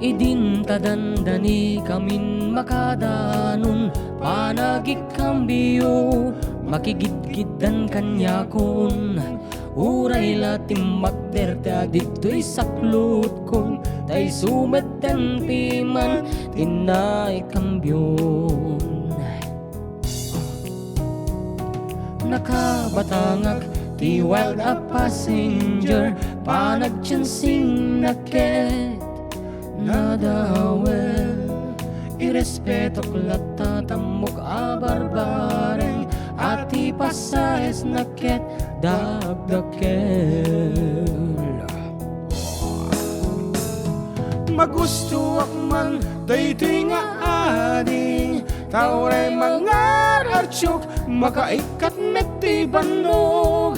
Idin ta dandani kamin makadanon, panagikambio, makigidgiddan kaniakon. Uray la timmakder ta ditoy saklutkon, ta isu met ti piman ti naikambion. Nakabatangak ti wild a passenger, panagchancing naket nadawel. Irespetok latta tammok a barbareng, a ti pasahes naket dakdakkel. Magustoak man daytoy nga ading, ta uray mangar-artiok, makaikkat met ti bannog.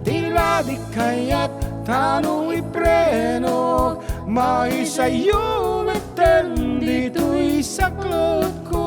Ti ladi kayat ta no iprenok, maisayo metten ditoy saklutkon.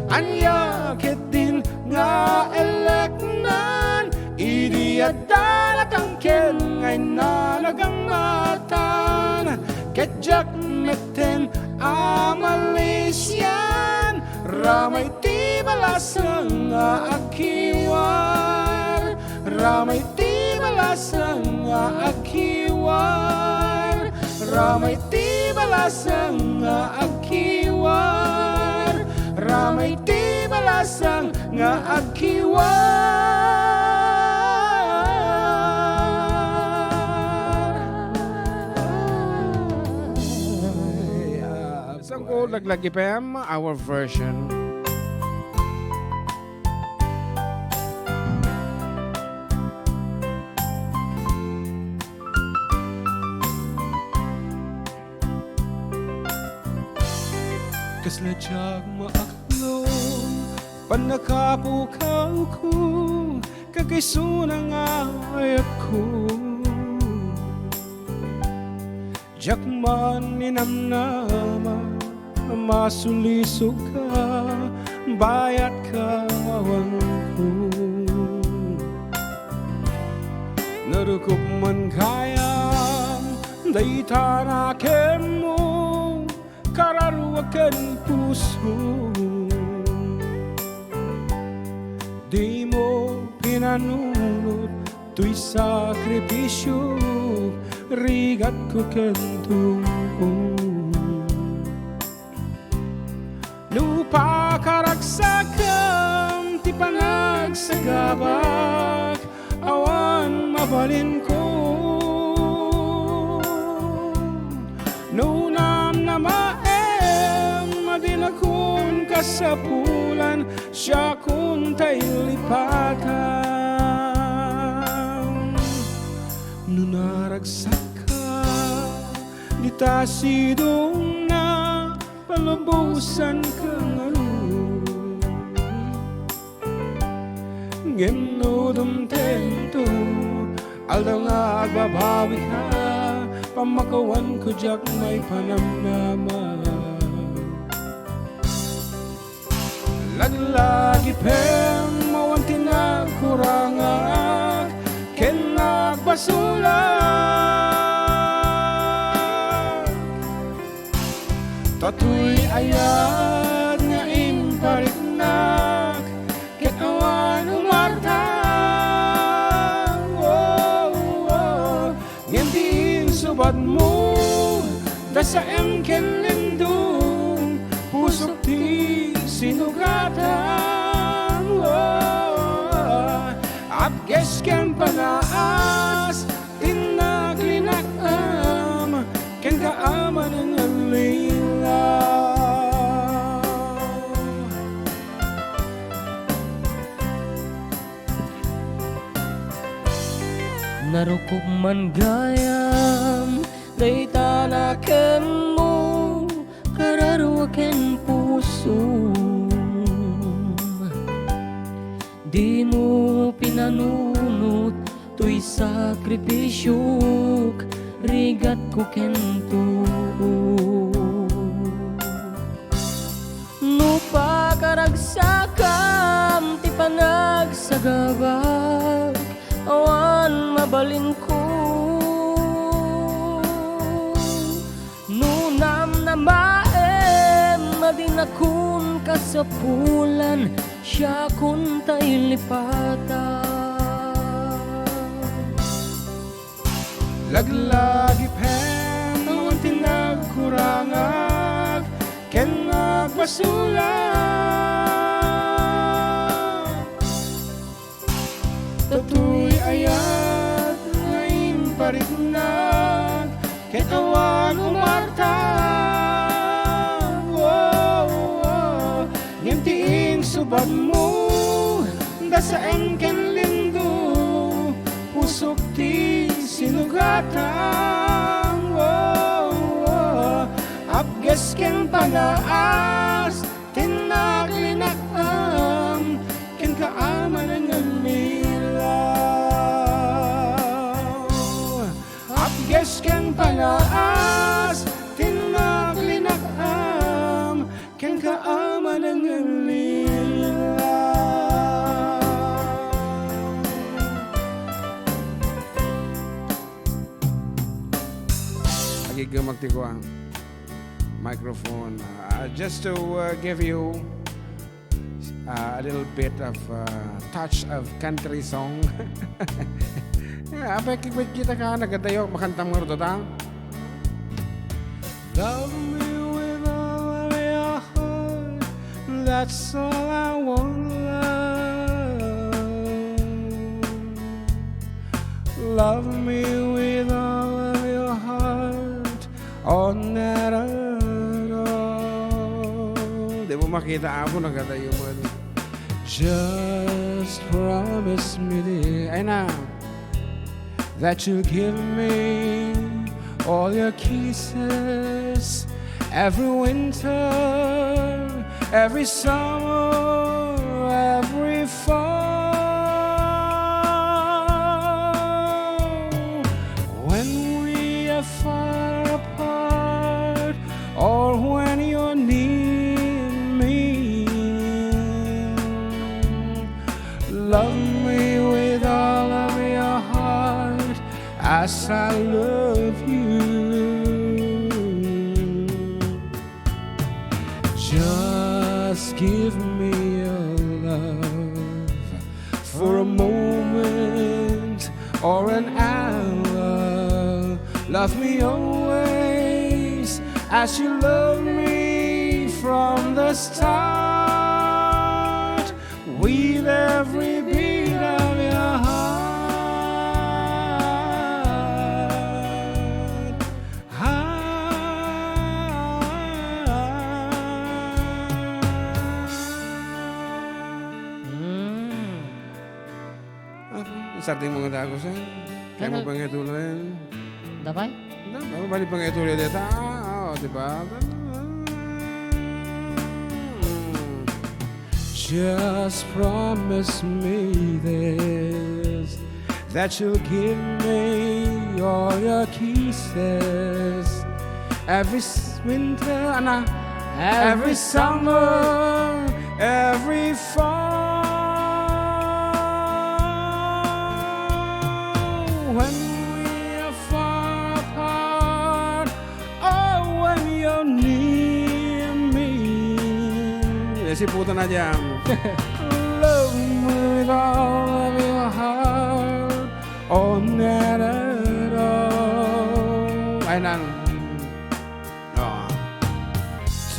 Ania ketdin nga eleknan idi adda natangken nga innalagangmatan? Ket diak metten a malisian, ramay ti balasang nga agkiwar. Ramay ti balasang nga agkiwar. Ramay ti balasang nga agkiwar. Ramay ti balasang nga agkiwar. Sangko Laglag F M, our version. Kasla diak maaklon, pannakapukawko, kakaisuna nga ayatko. Diak man ninamnama, masulisoka, bayat ka awanko. Narukop man gayam dayta nakemmo, kararua ken puso. Dimo pinanunot toy sakripisio, rigatko ken tungko. No pakaragsakem ti panagsagabak, awan mabalinko. No namnamaem a dinakon kasapulan, siakon ta ilipatan. No naragsakka, dita sidongna, palubosanka ngarud. Ngem no dumtengto, aldaw nga agbabawika, pammakawanko diak maipanamnama. Laglagipem, awan ti nagkurangak ken nagbasolak. Ta toy ayat nga impariknak, ket awan umarta. Oh, oh. Ngem ti insubatmo, dasaem ken lindong, pusok ti sinugatam. Oh, apges ken panaas, ti naglinak-am, ken kaamanen nga linaw. Narukop man gayam dayta nakemmo, kararua ken pusom. Dimo pinanunot toy sakripisiok, rigatko ken tuok. No Gabag, awan mabalinko. No namnamaem a dinakon kasapulan, siakon ta ilipatan. Laglagip ken awan ti nagkurangak ken nagbasolak. Datoy ayat nga impariknak ket awan umarta. Oh, oh. Ngem ti insubadmo, dasaem ken lindo, pusok ti sinugatam. Oh, oh. Apges ken panaas, ti naglinak-am kenka a manangallilaw. Apges ken panaas, ti naglinak-am kenka a manangallilaw. Agiggemak ti kuan. Microphone. Uh, just to, uh, give you, uh, a little bit of, uh, touch of country song. Yeah, apay, kikita ka, nagadayo, makantam nga rudota. Love me with all of your heart. That's all I want, love. Love me with all of your heart. Oh, not at all. Di mo makita, Apo, nagkatayo mo. Just promise me, dear, ay na, that you give me all your kisses every winter, every summer, every fall. When we are far apart, or when you're near me, love me with all of your heart as I love you. Just give me your love for a moment or an hour. Love me always as you love me from the start, with every beat of your heart. Mm. Ah, sarding mga dagos, eh. Kaya mo Ano? Pang ituloy? Dapay? Dapay, balik pang ituloy dito. Ah, oh, di ba? Just promise me this, that you'll give me all your kisses every s-, winter, ana, every summer, every fall. When we are far apart, oh, when you're near me. Eh, si puta na dyan. Love me with all of your heart, oh, not at all. Ay, nang. Ah.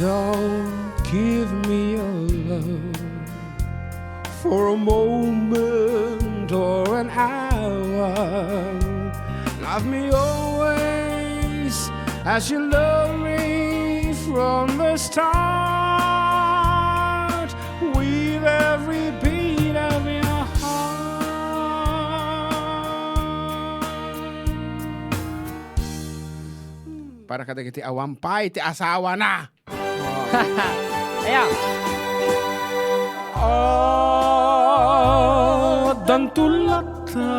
Don't give me your love for a moment or an hour. Love me always as you love me from the start, with every beat of your heart. Para kadagiti awan pay ti asawana. Aya. Addanto latta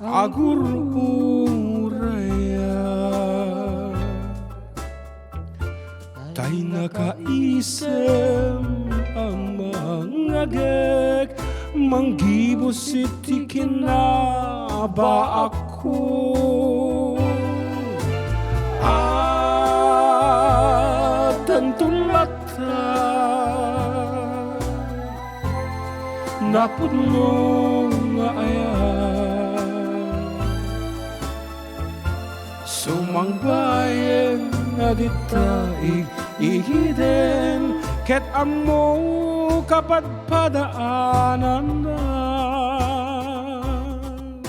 agur-uraya. Tay Nakaisem a mangngegek, manggibus iti kinabaakko. Addanton latta napudno nga ayat. Sumangbayen a ditta igiden ket ammo kapadpadaanannak.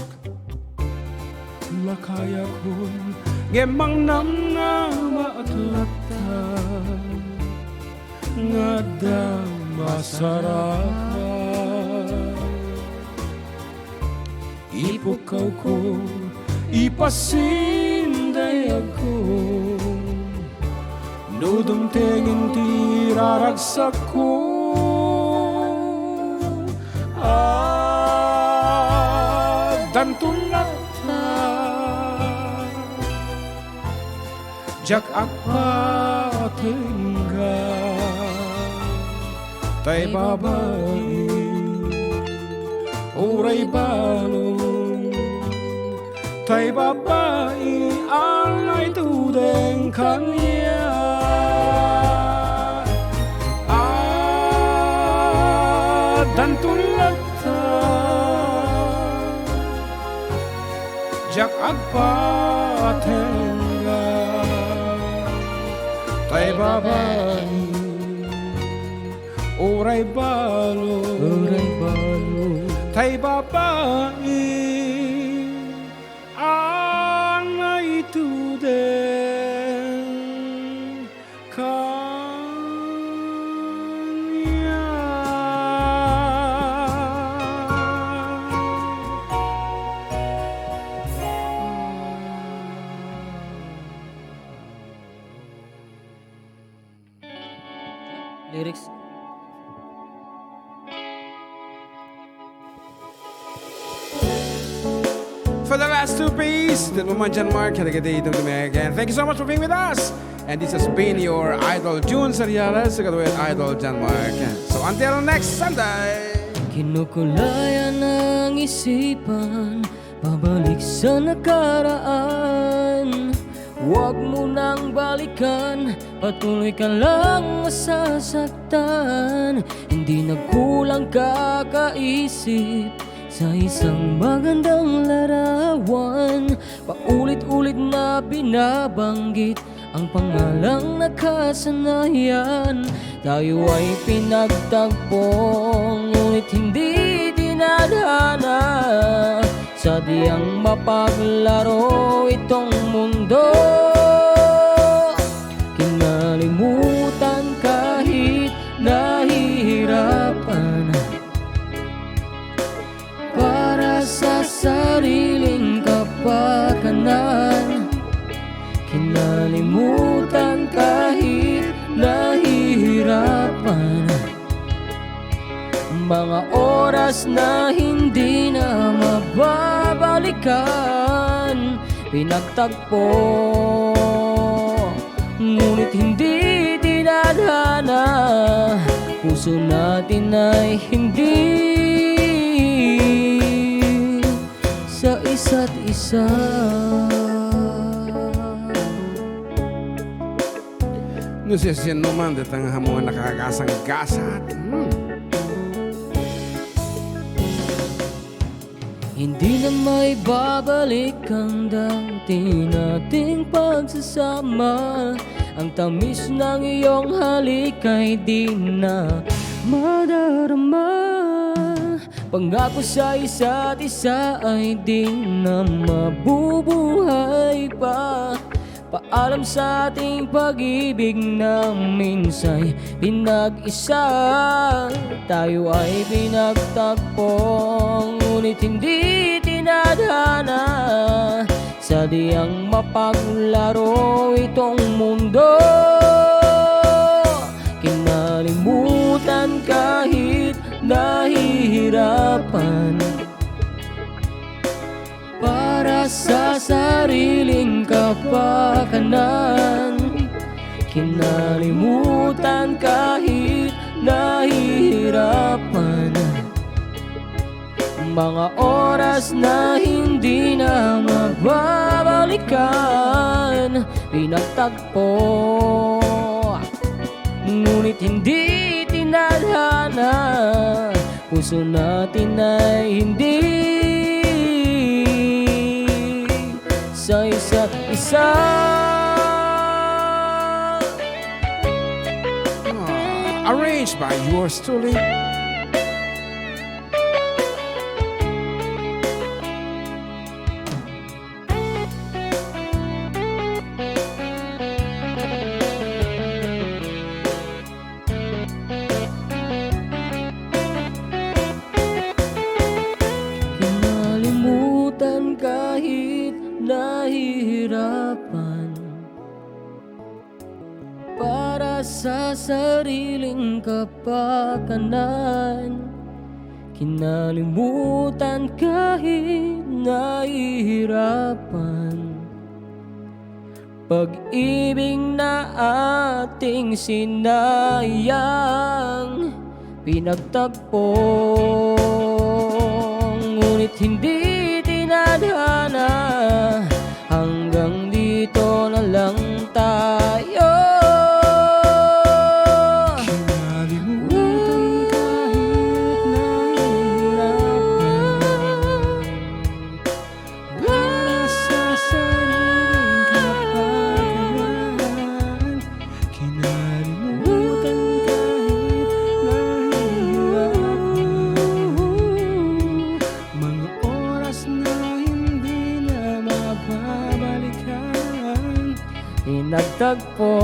Lakayakon ngem mangnamnamaak latta nga adda masarakan. Ipukkawko, ipasindayagko, no dumtengen ti raragsakko. Addanton latta diak agpatengga, tay babai, uray balon, tay babai a naitudeng kaniak. Addanton latta diak agpatengga, tay babai, uray balon, uray balon, tay babai a naitudeng kaniak. Lyrics. For the last two piece, that woman John Mark, had a good day, don't do me again. Thank you so much for being with us. And this has been your idol, Jun Seriales, together with idol John Mark. So until next Sunday. Kinukulayan ang isipan, pabalik sa nakaraan. Huwag mo nang balikan, patuloy ka lang masasaktan. Hindi nagkulang kakaisip sa isang magandang larawan. Paulit-ulit na binabanggit ang pangalang nakasanayan. Tayo ay pinagtagpo, ngunit hindi dinadana. Sadyang mapaglaro itong mundo. Kinalimutan kahit nahihirapan para sa sariling kapakanan. Kinalimutan kahit nahihirapan. Mga oras na hindi na mababalikan, pinagtagpo, ngunit hindi dinadana. Puso natin ay hindi sa isa't isa. No siasino man, datang nga mo nga nakagasang gasat. Hmm. Hindi na maibabalik ang dati nating pagsasama. Ang tamis ng iyong halik ay di na madarama. Pangako sa isa't isa ay di na mabubuhay pa. Paalam sa ating pag-ibig na minsa'y pinag-isa. Tayo ay pinagtagpo, ngunit hindi tinadhana. Sadyang mapaglaro itong mundo. Kinalimutan kahit nahihirapan para sa sariling kapakanan. Kinalimutan Mga oras na hindi na mababalikan, pinagtagpo, ngunit hindi tinadhana, puso natin ay hindi sa isa't isa. Ah, arranged by yours truly. Kinalimutan kahit nahihirapan para sa sariling kapakanan. Kinalimutan kahit nahihirapan. Pag-ibig na ating sinayang, pinagtagpo, ngunit hindi tinadhana, hanggang dito na lang tayo. Kinalimutan kahit nahihirapan. Para sa sariling kapakanan, kinalimutan kahit nahihirapan. Mga oras na hindi na mababalikan. Inagtagpo,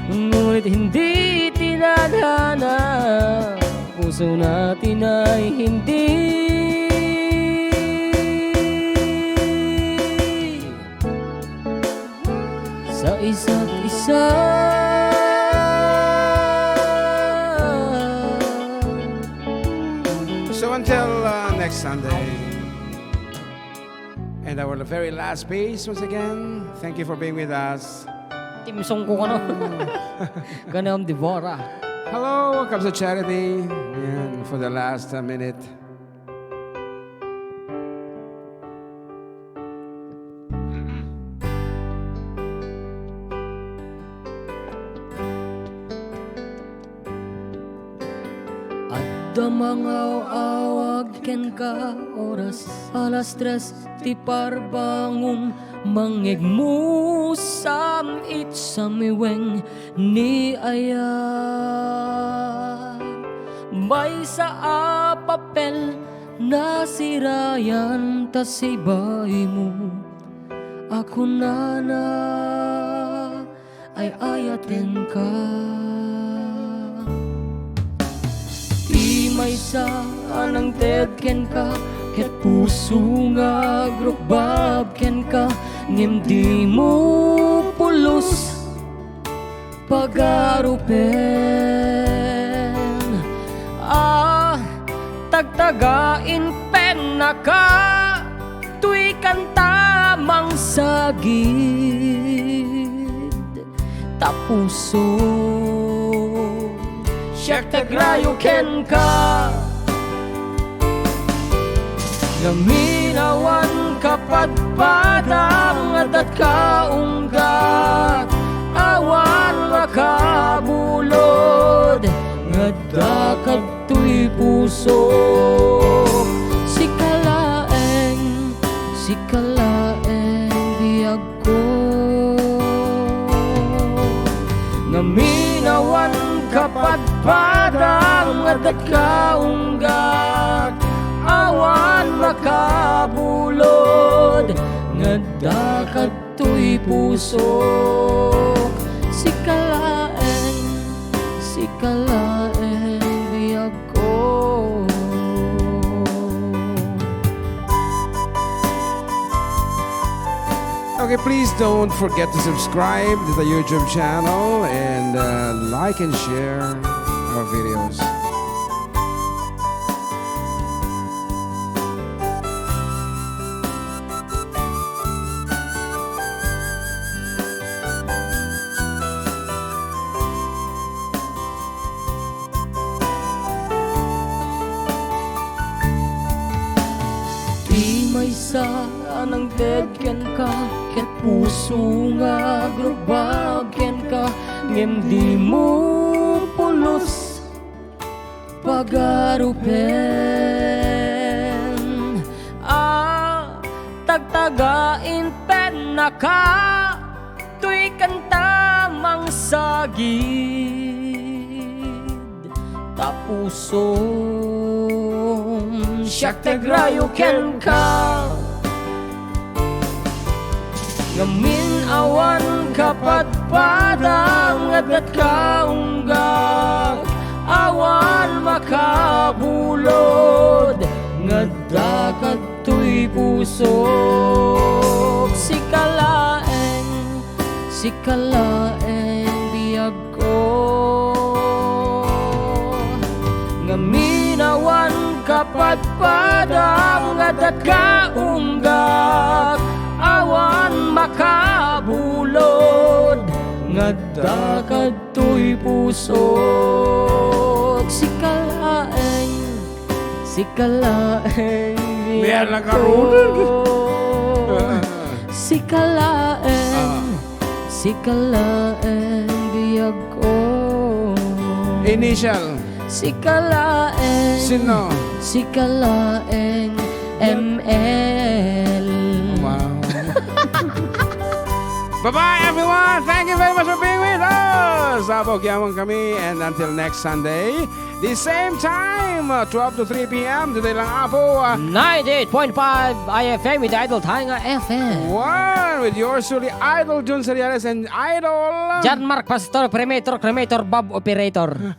ngunit hindi tinadhana. Puso natin ay hindi sa isa't isa. So until, uh, next Sunday. And our very last piece, once again, thank you for being with us. Theme song ko kano. Ganun, Devora. Hello, welcome to Charity. Yan, for the last, uh, minute. Adda mangaw-awag kenka, oras alas tres ti parbangon, mangngegmusam iti samiweng ni ayat. Maysa a papel nasirayan ta sibaimo a kunana, ay-ayatenka. Ti maysa a nangted kenka, ket puso nga agrukbab kenka, ngem dimo pulos pagarupen. Ah, tagtagain pennaka, toy kanta mangsagid ta puso. Siak ti agrayo kenka. Ngamin awan kapadpadang adda ka unggat, awan makabulod nga adda kadtoy puso. Sika laeng, sika laeng biag ko. Ngamin awan kapadpadang adda ka unggat, awan makabulod nga adda kadtoy puso. Sika laeng, sika laeng biag ko. Okay, please don't forget to subscribe to the YouTube channel and, uh, like and share our videos. Sa nangted kenka, ket puso nga agrugbag kenka, ngem dimo pulos pagarupen. A, tagtaga inpennaka, toy kanta mangsagid. Ta pusom, siak ti agrayo kenka. Ngamin awan kapadpadam nga adda ka unggak, awan makabulod nga adda kadtoy pusok. Sika laeng, sika laeng biag ko. Ngamin awan kapadpadam nga adda ka unggak, awan makabulod nga adda kadtoy pusok. Sika laeng, sika laeng biag ko. Sika laeng. Ah. Sika laeng biag ko. Initial. Sika laeng. Sino? Sika laeng M L. Wow. Bye-bye, everyone. Thank you very much for being with us. Sabog yaman kami. And until next Sunday, the same time, uh, twelve to three p m. Today lang, Apo, uh, ninety-eight point five I F M with Idol Tainga F M. One with yours truly, Idol Jun Seriales and Idol John Mark Pastor, Premator, Cremator, Bob Operator.